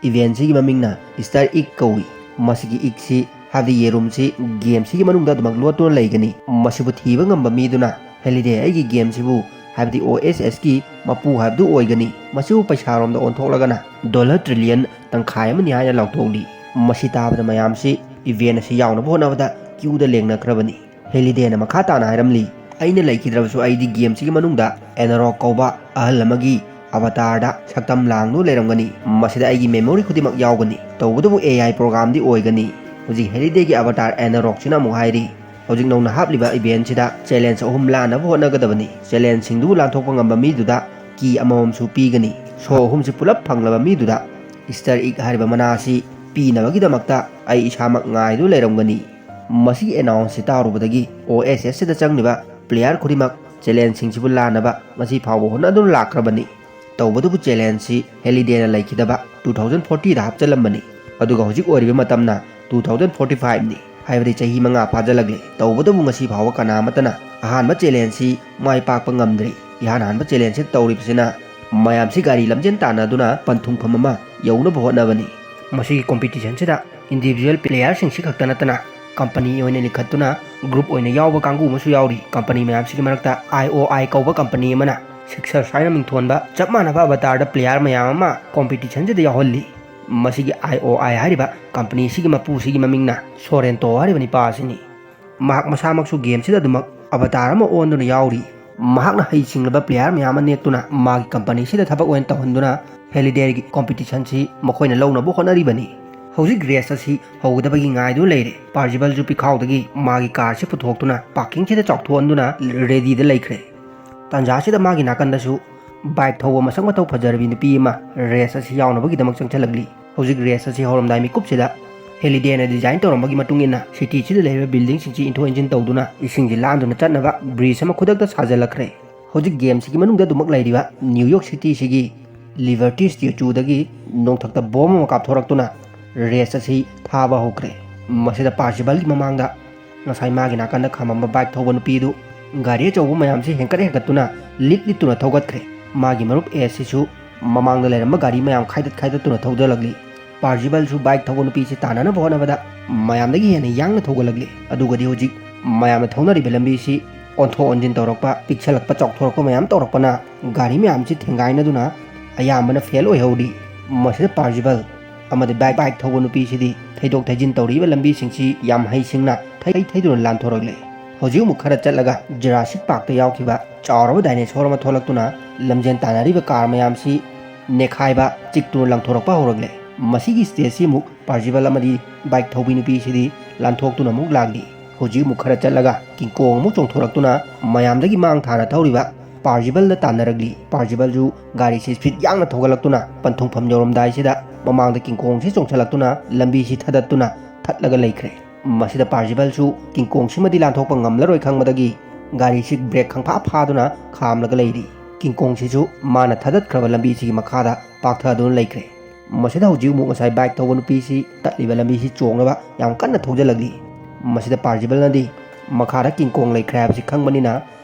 ꯏꯚꯦꯟꯁꯤꯒꯤ ꯃꯃꯤꯡꯅ ꯏꯁꯇꯔ ꯏꯒ ꯀꯧꯏ꯫ ꯃꯁꯤꯒꯤ ꯏꯒꯁꯤ, ꯍꯥꯏꯕꯗꯤ ꯌꯦꯔꯨꯝꯁꯤ, ꯒꯦꯝꯁꯤꯒꯤ ꯃꯅꯨꯡꯗ ꯑꯗꯨꯃꯛ ꯂꯣꯠꯇꯨꯅ ꯂꯩꯒꯅꯤ꯫ ꯃꯁꯤꯕꯨ ꯊꯤꯕ ꯉꯝꯕ ꯃꯤꯗꯨꯅ ꯍꯦꯂꯤꯗꯦ ꯑꯩꯒꯤ ꯒꯦꯝꯁꯤꯕꯨ, ꯍꯥꯏꯕꯗꯤ ꯑꯣ ꯑꯦꯁ ꯑꯦꯁꯀꯤ ꯃꯄꯨ ꯍꯥꯏꯕꯗꯨ ꯑꯣꯏꯒꯅꯤ꯫ ꯃꯁꯤꯕꯨ ꯄꯩꯁꯥꯔꯣꯝꯗ ꯑꯣꯟꯊꯣꯛꯂꯒꯅ ꯗꯣꯂꯔ ꯇ꯭ꯔꯤꯂꯤꯌꯟ ꯇꯪꯈꯥꯏ ꯑꯃꯅꯤ" ꯍꯥꯏꯅ ꯂꯥꯎꯊꯣꯛꯂꯤ꯫ ꯃꯁꯤ ꯇꯥꯕꯗ ꯃꯌꯥꯝꯁꯤ ꯏꯚꯦꯟ ꯑꯁꯤ ꯌꯥꯎꯅꯕ ꯍꯣꯠꯅꯕꯗ ꯀ꯭ꯌꯨꯗ ꯂꯦꯡꯅꯈ꯭ꯔꯕꯅꯤ꯫ ꯍꯦꯂꯤꯗꯦꯅ ꯃꯈꯥ ꯇꯥꯅ ꯍꯥꯏꯔꯝꯂꯤ, "ꯑꯩꯅ ꯂꯩꯈꯤꯗ꯭ꯔꯕꯁꯨ ꯑꯩꯗꯤ ꯒꯦꯝꯁꯤꯒꯤ ꯃꯅꯨꯡꯗ ꯑꯦꯅꯔꯣꯛ ꯀꯧꯕ ꯑꯍꯜ ꯑꯃꯒꯤ ꯑꯕꯇꯥꯔꯗ ꯁꯛꯇꯝ ꯂꯥꯡꯗꯨꯅ ꯂꯩꯔꯝꯒꯅꯤ꯫ ꯃꯁꯤꯗ ꯑꯩꯒꯤ ꯃꯦꯃꯣꯔꯤ ꯈꯨꯗꯤꯡꯃꯛ ꯌꯥꯎꯒꯅꯤ꯫ ꯇꯧꯕꯇꯕꯨ ꯑꯦ ꯑꯥꯏ ꯄ꯭ꯔꯣꯒ꯭ꯔꯥꯝꯗꯤ ꯑꯣꯏꯒꯅꯤ꯫" ꯍꯧꯖꯤꯛ ꯍꯦꯂꯤꯗꯦꯒꯤ ꯑꯕꯇꯥꯔ ꯑꯦꯅꯔꯣꯛꯁꯤꯅ ꯑꯃꯨꯛ ꯍꯥꯏꯔꯤ, "ꯍꯧꯖꯤꯛ ꯅꯧꯅ ꯍꯥꯞꯂꯤꯕ ꯏꯚꯦꯟꯁꯤꯗ ꯆꯦꯂꯦꯟꯖ ꯑꯍꯨꯝ ꯂꯥꯟꯅꯕ ꯍꯣꯠꯅꯒꯗꯕꯅꯤ꯫ ꯆꯦꯂꯦꯟꯖꯁꯤꯡꯗꯨꯕꯨ ꯂꯥꯟꯊꯣꯛꯄ ꯉꯝꯕ ꯃꯤꯗꯨꯗ ꯀꯤ ꯑꯃꯃꯝꯁꯨ ꯄꯤꯒꯅꯤ꯫ ꯁꯣ ꯑꯍꯨꯝꯁꯤ ꯄꯨꯂꯞ ꯐꯪꯂꯕ ꯃꯤꯗꯨꯗ ꯏꯁꯇꯔ ꯏꯒ ꯍꯥꯏꯔꯤꯕ ꯃꯅꯥ ꯑꯁꯤ ꯄꯤꯅꯕꯒꯤꯗꯃꯛꯇ ꯑꯩ ꯏꯁꯥꯃꯛ ꯉꯥꯏꯗꯨꯅ ꯂꯩꯔꯝꯒꯅꯤ꯫" ꯃꯁꯤꯒꯤ ꯑꯦꯅꯥꯎꯟꯁꯁꯤ ꯇꯥꯔꯨꯕꯗꯒꯤ ꯑꯣ ꯑꯦꯁ ꯑꯦꯁꯁꯤꯗ ꯆꯪꯂꯤꯕ ꯄ꯭ꯂꯦꯌꯔ ꯈꯨꯗꯤꯡꯃꯛ ꯆꯦꯂꯦꯟꯖꯁꯤꯡꯁꯤꯕꯨ ꯂꯥꯟꯅꯕ ꯉꯁꯤ ꯐꯥꯎꯕ ꯍꯣꯠꯅꯗꯨꯅ ꯂꯥꯛꯈ꯭ꯔꯕꯅꯤ꯫ ꯇꯧꯕꯇꯕꯨ ꯆꯦꯂꯦꯟꯖꯁꯤ ꯍꯦꯂꯤꯗꯦꯅ ꯂꯩꯈꯤꯗꯕ two thousand fortyꯗ ꯍꯥꯞꯆꯤꯜꯂꯝꯕꯅꯤ꯫ ꯑꯗꯨꯒ ꯍꯧꯖꯤꯛ ꯑꯣꯏꯔꯤꯕ ꯃꯇꯝꯅ two thousand forty fiveꯅꯤ, ꯍꯥꯏꯕꯗꯤ ꯆꯍꯤ ꯃꯉꯥ ꯐꯥꯖꯤꯜꯂꯛꯂꯦ꯫ ꯇꯧꯕꯇꯕꯨ ꯉꯁꯤ ꯐꯥꯎꯕ ꯀꯅꯥ ꯑꯃꯠꯇꯅ ꯑꯍꯥꯟꯕ ꯆꯦꯂꯦꯟꯖꯁꯤ ꯃꯥꯏ ꯄꯥꯛꯄ ꯉꯝꯗ꯭ꯔꯤ꯫ ꯏꯍꯥꯟ ꯍꯥꯟꯕ ꯆꯦꯂꯦꯟꯖꯁꯤ ꯇꯧꯔꯤꯕꯁꯤꯅ ꯃꯌꯥꯝꯁꯤ ꯒꯥꯔꯤ ꯂꯝꯖꯦꯟ ꯇꯥꯟꯅꯗꯨꯅ ꯄꯟꯊꯨꯡꯐꯝ ꯑꯃ ꯌꯧꯅꯕ ꯍꯣꯠꯅꯕꯅꯤ꯫ ꯃꯁꯤꯒꯤ ꯀꯣꯝꯄꯤꯇꯤꯁꯟꯁꯤꯗ ꯏꯟꯗꯤꯚꯤꯖꯨꯋꯦꯜ ꯄ꯭ꯂꯦꯌꯔꯁꯤꯡꯁꯤ ꯈꯛꯇ ꯅꯠꯇꯅ ꯀꯝꯄꯅꯤ ꯑꯣꯏꯅ ꯂꯤꯡꯈꯠꯇꯨꯅ ꯒ꯭ꯔꯨꯞ ꯑꯣꯏꯅ ꯌꯥꯎꯕ ꯀꯥꯡꯕꯨ ꯑꯃꯁꯨ ꯌꯥꯎꯔꯤ꯫ ꯀꯝꯄꯅꯤ ꯃꯌꯥꯝꯁꯤꯒꯤ ꯃꯔꯛꯇ ꯑꯥꯏ ꯑꯣ ꯑꯥꯏ ꯀꯧꯕ ꯀꯝꯄꯅꯤ ꯑꯃꯅ ꯁꯤꯛꯁꯔꯁ ꯍꯥꯏꯅ ꯃꯤꯡꯊꯣꯟꯕ ꯆꯞ ꯃꯥꯟꯅꯕ ꯑꯕꯇꯥꯔꯗ ꯄ꯭ꯂꯦꯌꯔ ꯃꯌꯥꯝ ꯑꯃ ꯀꯣꯝꯄꯤꯇꯤꯁꯟꯁꯤꯗ ꯌꯥꯎꯍꯜꯂꯤ꯫ ꯃꯁꯤꯒꯤ ꯑꯥꯏ ꯑꯣ ꯑꯥꯏ ꯍꯥꯏꯔꯤꯕ ꯀꯝꯄꯅꯤꯁꯤꯒꯤ ꯃꯄꯨꯁꯤꯒꯤ ꯃꯃꯤꯡꯅ ꯁꯣꯔꯦꯟꯇꯣ ꯍꯥꯏꯔꯤꯕ ꯅꯤꯄꯥ ꯑꯁꯤꯅꯤ꯫ ꯃꯍꯥꯛ ꯃꯁꯥꯃꯛꯁꯨ ꯒꯦꯝꯁꯤꯗ ꯑꯗꯨꯃꯛ ꯑꯕꯇꯥꯔ ꯑꯃ ꯑꯣꯟꯗꯨꯅ ꯌꯥꯎꯔꯤ꯫ ꯃꯍꯥꯛꯅ ꯍꯩꯁꯤꯡꯂꯕ ꯄ꯭ꯂꯦꯌꯔ ꯃꯌꯥꯝ ꯑꯃ ꯅꯦꯛꯇꯨꯅ ꯃꯥꯒꯤ ꯀꯝꯄꯅꯤꯁꯤꯗ ꯊꯕꯛ ꯑꯣꯏꯅ ꯇꯧꯍꯟꯗꯨꯅ ꯍꯦꯂꯤꯗꯦꯔꯒꯤ ꯀꯣꯝꯄꯤꯇꯤꯁꯟꯁꯤ ꯃꯈꯣꯏꯅ ꯂꯧꯅꯕ ꯍꯣꯠꯅꯔꯤꯕꯅꯤ꯫ ꯍꯧꯖꯤꯛ ꯔꯦꯁ ꯑꯁꯤ ꯍꯧꯒꯗꯕꯒꯤ ꯉꯥꯏꯗꯨꯅ ꯂꯩꯔꯦ꯫ ꯄꯥꯔꯖꯤꯕꯜꯁꯨ ꯄꯤꯈꯥꯎꯗꯒꯤ ꯃꯥꯒꯤ ꯀꯥꯔꯁꯤ ꯄꯨꯊꯣꯛꯇꯨꯅ ꯄꯥꯔꯀꯤꯡꯁꯤꯗ ꯆꯥꯎꯊꯣꯛꯍꯟꯗꯨꯅ ꯔꯦꯗꯤꯗ ꯂꯩꯈ꯭ꯔꯦ꯫ ꯇꯥꯟꯖꯥꯁꯤꯗ ꯃꯥꯒꯤ ꯅꯥꯀꯟꯗꯁꯨ ꯕꯥꯏꯛ ꯊꯧꯕ ꯃꯁꯛ ꯃꯇꯧ ꯐꯖꯔꯕꯤ ꯅꯨꯄꯤ ꯑꯃ ꯔꯦꯁ ꯑꯁꯤ ꯌꯥꯎꯅꯕꯒꯤꯗꯃꯛ ꯆꯪꯁꯤꯜꯂꯛꯂꯤ꯫ ꯍꯧꯖꯤꯛ ꯔꯦꯁ ꯑꯁꯤ ꯍꯧꯔꯝꯗꯥꯏ ꯃꯤꯀꯨꯞꯁꯤꯗ ꯍꯦꯂꯤꯗꯦꯅ ꯗꯤꯖꯥꯏꯟ ꯇꯧꯔꯝꯕꯒꯤ ꯃꯇꯨꯡ ꯏꯟꯅ ꯁꯤꯇꯤꯁꯤꯗ ꯂꯩꯔꯤꯕ ꯕꯤꯜꯗꯤꯡꯁꯤꯡꯁꯤ ꯏꯟꯊꯣꯛ ꯏꯟꯁꯤꯟ ꯇꯧꯗꯨꯅ ꯏꯁꯤꯡꯁꯤ ꯂꯥꯟꯗꯨꯅ ꯆꯠꯅꯕ ꯕ꯭ꯔꯤꯖ ꯑꯃ ꯈꯨꯗꯛꯇ ꯁꯥꯖꯤꯜꯂꯛꯈ꯭ꯔꯦ꯫ ꯍꯧꯖꯤꯛ ꯒꯦꯝꯁꯤꯒꯤ ꯃꯅꯨꯡꯗ ꯑꯗꯨꯃꯛ ꯂꯩꯔꯤꯕ ꯅ꯭ꯌꯨ ꯌꯣꯔꯛ ꯁꯤꯇꯤꯁꯤꯒꯤ ꯂꯤꯕꯔꯇꯤ ꯁ꯭ꯇꯦꯆꯨꯗꯒꯤ ꯅꯣꯡꯊꯛꯇ ꯕꯣꯝ ꯑꯃ ꯀꯥꯞꯊꯣꯔꯛꯇꯨꯅ ꯔꯦꯁ ꯑꯁꯤ ꯊꯥꯕ ꯍꯧꯈ꯭ꯔꯦ꯫ ꯃꯁꯤꯗ ꯄꯥꯔꯁꯤꯕꯜꯒꯤ ꯃꯃꯥꯡꯗ ꯉꯁꯥꯏ ꯃꯥꯒꯤ ꯅꯥꯀꯟꯗ ꯈꯥꯝꯃꯝꯕ ꯕꯥꯏꯛ ꯊꯧꯕ ꯅꯨꯄꯤꯗꯨ ꯒꯥꯔꯤ ꯑꯆꯧꯕ ꯃꯌꯥꯝꯁꯤ ꯍꯦꯟꯀꯠ ꯍꯦꯟꯀꯠꯇꯨꯅ ꯂꯤꯠ ꯂꯤꯠꯇꯨꯅ ꯊꯧꯒꯠꯈ꯭ꯔꯦ꯫ ꯃꯥꯒꯤ ꯃꯔꯨꯞ ꯑꯦꯁꯁꯤꯁꯨ ꯃꯃꯥꯡꯗ ꯂꯩꯔꯝꯕ ꯒꯥꯔꯤ ꯃꯌꯥꯝ ꯈꯥꯏꯗꯠ ꯈꯥꯏꯗꯠꯇꯨꯅ ꯊꯧꯖꯜꯂꯛꯂꯤ꯫ ꯄꯥꯔꯖꯤꯕꯜꯁꯨ ꯕꯥꯏꯛ ꯊꯧꯕ ꯅꯨꯄꯤꯁꯤ ꯇꯥꯟꯅꯅꯕ ꯍꯣꯠꯅꯕꯗ ꯃꯌꯥꯝꯗꯒꯤ ꯍꯦꯟꯅ ꯌꯥꯡꯅ ꯊꯧꯒꯠꯂꯛꯂꯤ꯫ ꯑꯗꯨꯒꯗꯤ ꯍꯧꯖꯤꯛ ꯃꯌꯥꯝꯅ ꯊꯧꯅꯔꯤꯕ ꯂꯝꯕꯤꯁꯤ ꯑꯣꯟꯊꯣꯛ ꯑꯣꯟꯁꯤꯟ ꯇꯧꯔꯛꯄ, ꯄꯤꯛꯁꯜꯂꯛꯄ, ꯆꯥꯎꯊꯣꯔꯛꯄ ꯃꯌꯥꯝ ꯇꯧꯔꯛꯄꯅ ꯒꯥꯔꯤ ꯃꯌꯥꯝꯁꯤ ꯊꯦꯡꯒꯥꯏꯅꯗꯨꯅ ꯑꯌꯥꯝꯕꯅ ꯐꯦꯜ ꯑꯣꯏꯍꯧꯔꯤ꯫ ꯃꯁꯤꯗ ꯄꯥꯔꯖꯤꯕꯜ ꯑꯃꯗꯤ ꯕꯥꯏꯛ ꯕꯥꯏꯛ ꯊꯧꯕ ꯅꯨꯄꯤꯁꯤꯗꯤ ꯊꯩꯗꯣꯛ ꯊꯩꯖꯤꯟ ꯇꯧꯔꯤꯕ ꯂꯝꯕꯤꯁꯤꯡꯁꯤ ꯌꯥꯝ ꯍꯩꯁꯤꯡꯅ ꯊꯩ ꯊꯩꯗꯨꯅ ꯂꯥꯟꯊꯣꯔꯛꯂꯦ꯫ ꯍꯧꯖꯤꯛ ꯑꯃꯨꯛ ꯈꯔ ꯆꯠꯂꯒ ꯖꯨꯔꯥꯁꯤꯛ ꯄꯥꯔꯛꯇ ꯌꯥꯎꯈꯤꯕ ꯆꯥꯎꯔꯕ ꯗꯥꯏꯅꯣꯁꯣꯔ ꯑꯃ ꯊꯣꯛꯂꯛꯇꯨꯅ ꯂꯝꯖꯦꯟ ꯇꯥꯟꯅꯔꯤꯕ ꯀꯥꯔ ꯃꯌꯥꯝꯁꯤ ꯅꯦꯈꯥꯏꯕ, ꯆꯤꯛꯇꯨꯅ ꯂꯪꯊꯣꯔꯛꯄ ꯍꯧꯔꯛꯂꯦ꯫ ꯃꯁꯤꯒꯤ ꯁ꯭ꯇꯦꯖꯁꯤ ꯑꯃꯨꯛ ꯄꯥꯔꯖꯤꯕꯜ ꯑꯃꯗꯤ ꯕꯥꯏꯛ ꯊꯧꯕꯤ ꯅꯨꯄꯤꯁꯤꯗꯤ ꯂꯥꯟꯊꯣꯛꯇꯨꯅ ꯑꯃꯨꯛ ꯂꯥꯛꯂꯤ꯫ ꯍꯧꯖꯤꯛ ꯑꯃꯨꯛ ꯈꯔ ꯆꯠꯂꯒ ꯀꯤꯡꯀꯣꯡ ꯑꯃꯨꯛ ꯆꯣꯡꯊꯣꯔꯛꯇꯨꯅ ꯃꯌꯥꯝꯗꯒꯤ ꯃꯥꯡ ꯊꯥꯅ ꯊꯧꯔꯤꯕ ꯄꯥꯔꯖꯤꯕꯜꯗ ꯇꯥꯟꯅꯔꯛꯂꯤ꯫ ꯄꯥꯔꯖꯤꯕꯜꯁꯨ ꯒꯥꯔꯤꯁꯤ ꯁ꯭ꯄꯤꯗ ꯌꯥꯡꯅ ꯊꯧꯒꯠꯂꯛꯇꯨꯅ ꯄꯟꯊꯨꯡꯐꯝ ꯌꯧꯔꯝꯗꯥꯏꯁꯤꯗ ꯃꯃꯥꯡꯗ ꯀꯤꯡꯀꯣꯡꯁꯤ ꯆꯣꯡꯁꯤꯜꯂꯛꯇꯨꯅ ꯂꯝꯕꯤꯁꯤ ꯊꯗꯠꯇꯨꯅ ꯊꯠꯂꯒ ꯂꯩꯈ꯭ꯔꯦ꯫ ꯃꯁꯤꯗ ꯄꯥꯔꯖꯤꯕꯜꯁꯨ ꯀꯤꯡꯀꯣꯡꯁꯤꯃꯗꯤ ꯂꯥꯟꯊꯣꯛꯄ ꯉꯝꯂꯔꯣꯏ ꯈꯪꯕꯗꯒꯤ ꯒꯥꯔꯤꯁꯤ ꯕ꯭ꯔꯦꯛ ꯈꯪꯐꯥ ꯐꯥꯗꯨꯅ ꯈꯥꯝꯂꯒ ꯂꯩꯔꯤ꯫ ꯀꯤꯡꯀꯣꯡꯁꯤꯁꯨ ꯃꯥꯅ ꯊꯗꯠꯈ꯭ꯔꯕ ꯂꯝꯕꯤꯁꯤꯒꯤ ꯃꯈꯥꯗ ꯄꯥꯛꯊꯗꯨꯅ ꯂꯩꯈ꯭ꯔꯦ꯫ ꯃꯁꯤꯗ ꯍꯧꯖꯤꯛ ꯑꯃꯨꯛ ꯉꯁꯥꯏ ꯕꯥꯏꯛ ꯊꯧꯕ ꯅꯨꯄꯤꯁꯤ ꯇꯠꯂꯤꯕ ꯂꯝꯕꯤꯁꯤ ꯆꯣꯡꯅꯕ ꯌꯥꯝ ꯀꯟꯅ ꯊꯧꯖꯤꯜꯂꯛꯂꯤ꯫ ꯃꯁꯤꯗ ꯄꯥꯔꯖꯤꯕꯜꯅꯗꯤ ꯃꯈꯥꯗ ꯀꯤꯡꯀꯣꯡ ꯂꯩꯈ꯭ꯔꯦ ꯍꯥꯏꯕꯁꯤ ꯈꯪꯕꯅꯤꯅ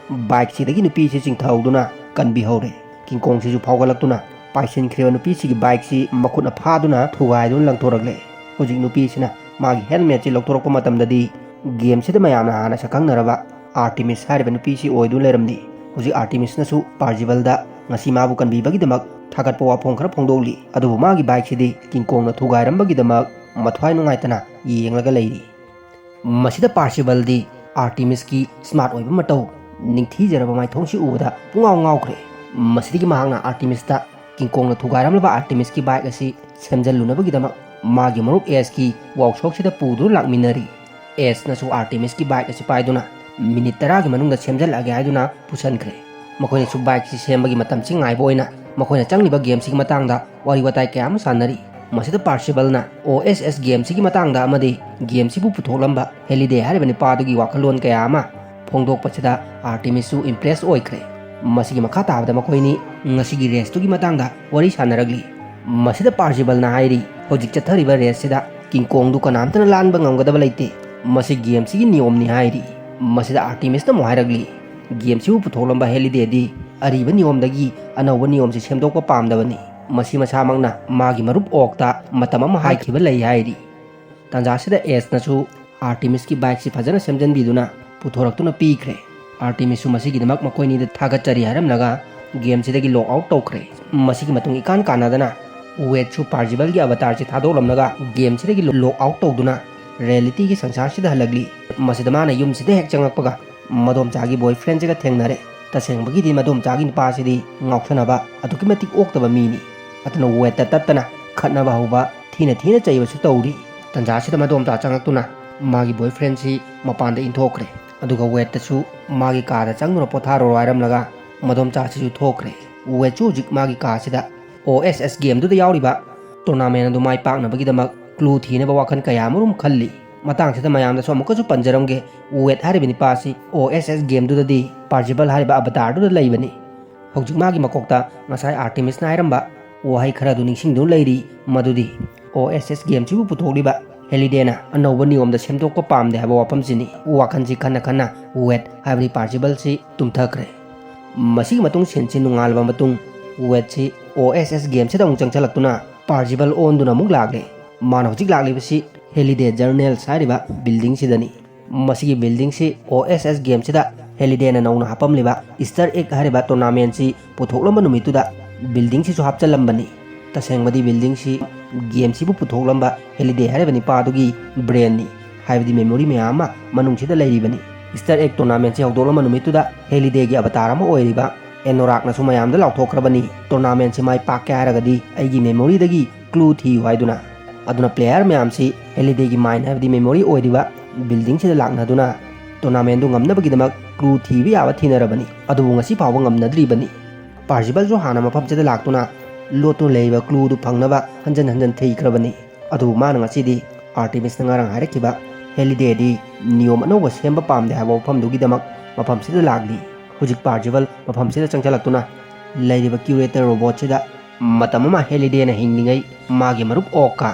ꯕꯥꯏꯛꯁꯤꯗꯒꯤ ꯅꯨꯄꯤꯁꯤ ꯆꯤꯡꯊꯍꯧꯗꯨꯅ ꯀꯟꯕꯤꯍꯧꯔꯦ꯫ ꯀꯤꯡꯀꯣꯡꯁꯤꯁꯨ ꯐꯥꯎꯒꯠꯂꯛꯇꯨꯅ ꯄꯥꯏꯁꯤꯟꯈ꯭ꯔꯤꯕ ꯅꯨꯄꯤꯁꯤꯒꯤ ꯕꯥꯏꯛꯁꯤ ꯃꯈꯨꯠꯅ ꯐꯥꯗꯨꯅ ꯊꯨꯒꯥꯏꯗꯨꯅ ꯂꯪꯊꯣꯔꯛꯂꯦ꯫ ꯍꯧꯖꯤꯛ ꯅꯨꯄꯤꯁꯤꯅ ꯃꯥꯒꯤ helmet ꯁꯤ ꯂꯧꯊꯣꯔꯛꯄ ꯃꯇꯝꯗꯗꯤ game ꯁꯤꯗ ꯃꯌꯥꯝꯅ ꯍꯥꯟꯅ ꯁꯛꯈꯪꯅꯔꯕ Artemis ꯍꯥꯏꯔꯤꯕ ꯅꯨꯄꯤꯁꯤ ꯑꯣꯏꯗꯨꯅ ꯂꯩꯔꯝꯂꯤ꯫ ꯍꯧꯖꯤꯛ Artemis ꯅꯁꯨ Parzival ꯗ ꯉꯁꯤ ꯃꯥꯕꯨ ꯀꯟꯕꯤꯕꯒꯤꯗꯃꯛ ꯊꯥꯒꯠꯄ ꯋꯥꯐꯣꯡ ꯈꯔ ꯐꯣꯡꯗꯣꯛꯂꯤ꯫ ꯑꯗꯨꯕꯨ ꯃꯥꯒꯤ bike ꯁꯤꯗꯤ ꯀꯤꯡꯀꯣꯡꯅ ꯊꯨꯒꯥꯏꯔꯝꯕꯒꯤꯗꯃꯛ ꯃꯊ꯭ꯋꯥꯏ ꯅꯨꯡꯉꯥꯏꯇꯅ ꯌꯦꯡꯂꯒ ꯂꯩꯔꯤ꯫ ꯃꯁꯤꯗ Parzival ꯗꯤ Artemis ꯀꯤ smart ꯑꯣꯏꯕ ꯃꯇꯧ, ꯅꯤꯡꯊꯤꯖꯔꯕ ꯃꯥꯏꯊꯣꯡꯁꯤ ꯎꯕꯗ ꯄꯨꯡꯉꯥꯎ ꯉꯥꯎꯈ꯭ꯔꯦ꯫ ꯃꯁꯤꯗꯒꯤ ꯃꯍꯥꯛꯅ Artemis ꯇ ꯀꯤꯡꯀꯣꯡꯅ ꯊꯨꯒꯥꯏꯔꯝꯂꯕ Artemis ꯀꯤ bike ꯑꯁꯤ ꯁꯦꯝꯖꯤꯜꯂꯨꯅꯕꯒꯤꯗꯃꯛ ꯃꯥꯒꯤ ꯃꯔꯨꯞ Ace ꯀꯤ workshop ꯁꯤꯗ ꯄꯨꯗꯨꯅ ꯂꯥꯛꯃꯤꯟꯅꯔꯤ꯫ Ace ꯅꯁꯨ Artemis ꯀꯤ bike ꯑꯁꯤ ꯄꯥꯏꯗꯨꯅ minute ꯇꯔꯥꯒꯤ ꯃꯅꯨꯡꯗ ꯁꯦꯝꯖꯤꯜꯂꯛꯑꯒꯦ ꯍꯥꯏꯗꯨꯅ ꯄꯨꯁꯟꯈ꯭ꯔꯦ꯫ ꯃꯈꯣꯏꯅꯁꯨ bike ꯁꯤ ꯁꯦꯝꯕꯒꯤ ꯃꯇꯝꯁꯤ ꯉꯥꯏꯕ ꯑꯣꯏꯅ ꯃꯈꯣꯏꯅ ꯆꯪꯂꯤꯕ game ꯁꯤꯒꯤ ꯃꯇꯥꯡꯗ ꯋꯥꯔꯤ ꯋꯥꯇꯥꯏ ꯀꯌꯥ ꯑꯃ ꯁꯥꯟꯅꯔꯤ꯫ ꯃꯁꯤꯗ Parzival ꯅ O S S game ꯁꯤꯒꯤ ꯃꯇꯥꯡꯗ ꯑꯃꯗꯤ game ꯁꯤꯕꯨ ꯄꯨꯊꯣꯛꯂꯝꯕ Halliday ꯍꯥꯏꯔꯤꯕ ꯅꯨꯄꯥꯗꯨꯒꯤ ꯋꯥꯈꯜꯂꯣꯟ ꯀꯌꯥ ꯑꯃ ꯐꯣꯡꯗꯣꯛꯄꯁꯤꯗ Artemis ꯁꯨ impress ꯑꯣꯏꯈ꯭ꯔꯦ꯫ ꯃꯁꯤꯒꯤ ꯃꯈꯥ ꯇꯥꯕꯗ ꯃꯈꯣꯏꯅꯤ ꯉꯁꯤꯒꯤ race ꯇꯨꯒꯤ ꯃꯇꯥꯡꯗ ꯋꯥꯔꯤ ꯁꯥꯟꯅꯔꯛꯂꯤ꯫ ꯃꯁꯤꯗ Parzival ꯅ ꯍꯥꯏꯔꯤ, ꯍꯧꯖꯤꯛ ꯆꯠꯊꯔꯤꯕ race ꯁꯤꯗ ꯀꯤꯡꯀꯣꯡꯗꯨ ꯀꯅꯥꯝꯇꯅ ꯂꯥꯟꯕ ꯉꯝꯒꯗꯕ ꯂꯩꯇꯦ꯫ ꯃꯁꯤ game ꯁꯤꯒꯤ ꯅꯤꯌꯣꯝꯅꯤ ꯍꯥꯏꯔꯤ꯫ ꯃꯁꯤꯗ Artemis ꯅ ꯑꯃꯨꯛ ꯍꯥꯏꯔꯛꯂꯤ, game ꯁꯤꯕꯨ ꯄꯨꯊꯣꯛꯂꯝꯕ Halliday ꯗꯤ ꯑꯔꯤꯕ ꯅꯤꯌꯣꯝꯗꯒꯤ ꯑꯅꯧꯕ ꯅꯤꯌꯣꯝꯁꯤ ꯁꯦꯝꯗꯣꯛꯄ ꯄꯥꯝꯗꯕꯅꯤ꯫ ꯃꯁꯤ ꯃꯁꯥꯃꯛꯅ ꯃꯥꯒꯤ ꯃꯔꯨꯞ Oak ꯇ ꯃꯇꯝ ꯑꯃ ꯍꯥꯏꯈꯤꯕ ꯂꯩ ꯍꯥꯏꯔꯤ꯫ ꯇꯥꯟꯖꯥꯁꯤꯗ Ace ꯅꯁꯨ Artemis ꯀꯤ bike ꯁꯤ ꯐꯖꯅ ꯁꯦꯝꯖꯤꯟꯕꯤꯗꯨꯅ ꯄꯨꯊꯣꯔꯛꯇꯨꯅ ꯄꯤꯈ꯭ꯔꯦ꯫ Artemis ꯁꯨ ꯃꯁꯤꯒꯤꯗꯃꯛ ꯃꯈꯣꯏꯅꯤꯗ ꯊꯥꯒꯠꯆꯔꯤ ꯍꯥꯏꯔꯝꯂꯒ game ꯁꯤꯗꯒꯤ log out ꯇꯧꯈ꯭ꯔꯦ꯫ ꯃꯁꯤꯒꯤ ꯃꯇꯨꯡ ꯏꯀꯥꯟ ꯀꯥꯟꯅꯗꯅ Wade ꯁꯨ Parzival ꯒꯤ avatar ꯁꯤ ꯊꯥꯗꯣꯛꯂꯝꯂꯒ game ꯁꯤꯗꯒꯤ log out ꯇꯧꯗꯨꯅ reality ꯒꯤ ꯁꯪꯁꯥꯔꯁꯤꯗ ꯍꯜꯂꯛꯂꯤ꯫ ꯃꯁꯤꯗ ꯃꯥꯅ ꯌꯨꯝꯁꯤꯗ ꯍꯦꯛ ꯆꯪꯂꯛꯄꯒ ꯃꯗꯣꯝꯆꯥꯒꯤ boyfriend ꯁꯤꯒ ꯊꯦꯡꯅꯔꯦ꯫ ꯇꯁꯦꯡꯕꯒꯤꯗꯤ ꯃꯗꯣꯝꯆꯥꯒꯤ ꯅꯨꯄꯥꯁꯤꯗꯤ ꯉꯥꯎꯁꯟꯅꯕ ꯑꯗꯨꯛꯀꯤ ꯃꯇꯤꯛ ꯑꯣꯛꯇꯕ ꯃꯤꯅꯤ꯫ ꯑꯗꯨꯅ Wade ꯇ ꯇꯠꯇꯅ ꯈꯠꯅꯕ ꯍꯧꯕ, ꯊꯤꯅ ꯊꯤꯅ ꯆꯩꯕꯁꯨ ꯇꯧꯔꯤ꯫ ꯇꯟꯖꯥꯁꯤꯗ ꯃꯗꯣꯝꯆꯥ ꯆꯪꯂꯛꯇꯨꯅ ꯃꯥꯒꯤ boyfriend ꯁꯤ ꯃꯄꯥꯟꯗ ꯏꯟꯊꯣꯛꯈ꯭ꯔꯦ꯫ ꯑꯗꯨꯒ Wade ꯇꯁꯨ ꯃꯥꯒꯤ ꯀꯥꯗ ꯆꯪꯗꯨꯅ ꯄꯣꯊꯥꯔꯨꯔꯣ ꯍꯥꯏꯔꯝꯂꯒ ꯃꯗꯣꯝꯆꯥꯁꯤꯁꯨ ꯊꯣꯛꯈ꯭ꯔꯦ꯫ Wade ꯁꯨ ꯍꯧꯖꯤꯛ ꯃꯥꯒꯤ ꯀꯥꯁꯤꯗ O S S game ꯗꯨꯗ ꯌꯥꯎꯔꯤꯕ tournament ꯑꯗꯨ ꯃꯥꯏ ꯄꯥꯛꯅꯕꯒꯤꯗꯃꯛ clue ꯊꯤꯅꯕ ꯋꯥꯈꯜ ꯀꯌꯥ ꯑꯃꯔꯣꯝ ꯈꯜꯂꯤ꯫ ꯃꯇꯥꯡꯁꯤꯗ ꯃꯌꯥꯝꯗꯁꯨ ꯑꯃꯨꯛꯀꯁꯨ ꯄꯟꯖꯔꯝꯒꯦ, Wade ꯍꯥꯏꯔꯤꯕ ꯅꯤꯄꯥ ꯑꯁꯤ O S S game ꯗꯨꯗꯗꯤ Parzival ꯍꯥꯏꯔꯤꯕ avatar ꯗꯨꯗ ꯂꯩꯕꯅꯤ꯫ ꯍꯧꯖꯤꯛ ꯃꯥꯒꯤ ꯃꯀꯣꯛꯇ ꯉꯁꯥꯏ Artemis ꯅ ꯍꯥꯏꯔꯝꯕ ꯋꯥꯍꯩ ꯈꯔꯗꯨ ꯅꯤꯡꯁꯤꯡꯗꯨꯅ ꯂꯩꯔꯤ, ꯃꯗꯨꯗꯤ O S S game ꯁꯤꯕꯨ ꯄꯨꯊꯣꯛꯂꯤꯕ Halliday ꯅ ꯑꯅꯧꯕ ꯅꯤꯌꯣꯝꯗ ꯁꯦꯝꯗꯣꯛꯄ ꯄꯥꯝꯗꯦ ꯍꯥꯏꯕ ꯋꯥꯐꯝꯁꯤꯅꯤ꯫ ꯋꯥꯈꯜꯁꯤ ꯈꯟꯅ ꯈꯟꯅ Wade ꯍꯥꯏꯕꯗꯤ Parzival ꯁꯤ ꯇꯨꯝꯊꯈ꯭ꯔꯦ꯫ ꯃꯁꯤꯒꯤ ꯃꯇꯨꯡ scene ꯁꯤ ꯅꯣꯡꯉꯥꯜꯂꯕ ꯃꯇꯨꯡ Wade ꯁꯤ O S S game ꯁꯤꯗ ꯑꯃꯨꯛ ꯆꯪꯁꯤꯜꯂꯛꯇꯨꯅ Parzival ꯑꯣꯟꯗꯨꯅ ꯑꯃꯨꯛ ꯂꯥꯛꯂꯦ꯫ ꯃꯥꯅ ꯍꯧꯖꯤꯛ ꯂꯥꯛꯂꯤꯕꯁꯤ Halliday Journals ꯍꯥꯏꯔꯤꯕ building ꯁꯤꯗꯅꯤ꯫ ꯃꯁꯤꯒꯤ building ꯁꯤ O S S game ꯁꯤꯗ Halliday ꯅ ꯅꯧꯅ ꯍꯥꯞꯄꯝꯂꯤꯕ Easter Egg ꯍꯥꯏꯔꯤꯕ tournament ꯁꯤ ꯄꯨꯊꯣꯛꯂꯝꯕ ꯅꯨꯃꯤꯠꯇꯨꯗ building ꯁꯤꯁꯨ ꯍꯥꯞꯆꯜꯂꯝꯕꯅꯤ꯫ ꯇꯁꯦꯡꯕꯗꯤ building ꯁꯤ game ꯁꯤꯕꯨ ꯄꯨꯊꯣꯛꯂꯝꯕ Halliday ꯍꯥꯏꯔꯤꯕ ꯅꯤꯄꯥꯗꯨꯒꯤ brain ꯅꯤ, ꯍꯥꯏꯕꯗꯤ memory ꯃꯌꯥꯝ ꯑꯃ ꯃꯅꯨꯡꯁꯤꯗ ꯂꯩꯔꯤꯕꯅꯤ꯫ Easter Egg tournament ꯁꯤ ꯍꯧꯗꯣꯛꯂꯝꯕ ꯅꯨꯃꯤꯠꯇꯨꯗ Halliday ꯒꯤ avatar ꯑꯃ ꯑꯣꯏꯔꯤꯕ Anorak ꯅꯁꯨ ꯃꯌꯥꯝꯗ ꯂꯥꯎꯊꯣꯛꯈ꯭ꯔꯕꯅꯤ, "Tournament ꯁꯤ ꯃꯥꯏ ꯄꯥꯛꯀꯦ ꯍꯥꯏꯔꯒꯗꯤ ꯑꯩꯒꯤ memory ꯗꯒꯤ clue ꯊꯤꯌꯨ" ꯍꯥꯏꯗꯨꯅ꯫ ꯑꯗꯨꯅ player ꯃꯌꯥꯝꯁꯤ Halliday ꯒꯤ mind ꯍꯥꯏꯕꯗꯤ memory ꯑꯣꯏꯔꯤꯕ building ꯁꯤꯗ ꯂꯥꯛꯅꯗꯨꯅ tournament ꯗꯨ ꯉꯝꯅꯕꯒꯤꯗꯃꯛ clue ꯊꯤꯕ ꯌꯥꯕ ꯊꯤꯅꯔꯕꯅꯤ꯫ ꯑꯗꯨꯕꯨ ꯉꯁꯤ ꯐꯥꯎꯕ ꯉꯝꯅꯗ꯭ꯔꯤꯕꯅꯤ꯫ Parzival ꯁꯨ ꯍꯥꯟꯅ ꯃꯐꯝꯁꯤꯗ ꯂꯥꯛꯇꯨꯅ ꯂꯣꯠꯇꯨꯅ ꯂꯩꯔꯤꯕ clue ꯗꯨ ꯐꯪꯅꯕ ꯍꯟꯖꯟ ꯍꯟꯖꯟ ꯊꯤꯈ꯭ꯔꯕꯅꯤ꯫ ꯑꯗꯨꯕꯨ ꯃꯥꯅ ꯉꯁꯤꯗꯤ Artemis ꯅ ꯉꯔꯥꯡ ꯍꯥꯏꯔꯛꯈꯤꯕ Halliday ꯗꯤ ꯅꯤꯌꯣꯝ ꯑꯅꯧꯕ ꯁꯦꯝꯕ ꯄꯥꯝꯗꯦ ꯍꯥꯏꯕ ꯋꯥꯐꯝꯗꯨꯒꯤꯗꯃꯛ ꯃꯐꯝꯁꯤꯗ ꯂꯥꯛꯂꯤ꯫ ꯍꯧꯖꯤꯛ Parzival ꯃꯐꯝꯁꯤꯗ ꯆꯪꯁꯤꯜꯂꯛꯇꯨꯅ ꯂꯩꯔꯤꯕ curator robot ꯁꯤꯗ ꯃꯇꯝ ꯑꯃ Halliday ꯅ ꯍꯤꯡꯂꯤꯉꯩ ꯃꯥꯒꯤ ꯃꯔꯨꯞ Oak ꯀ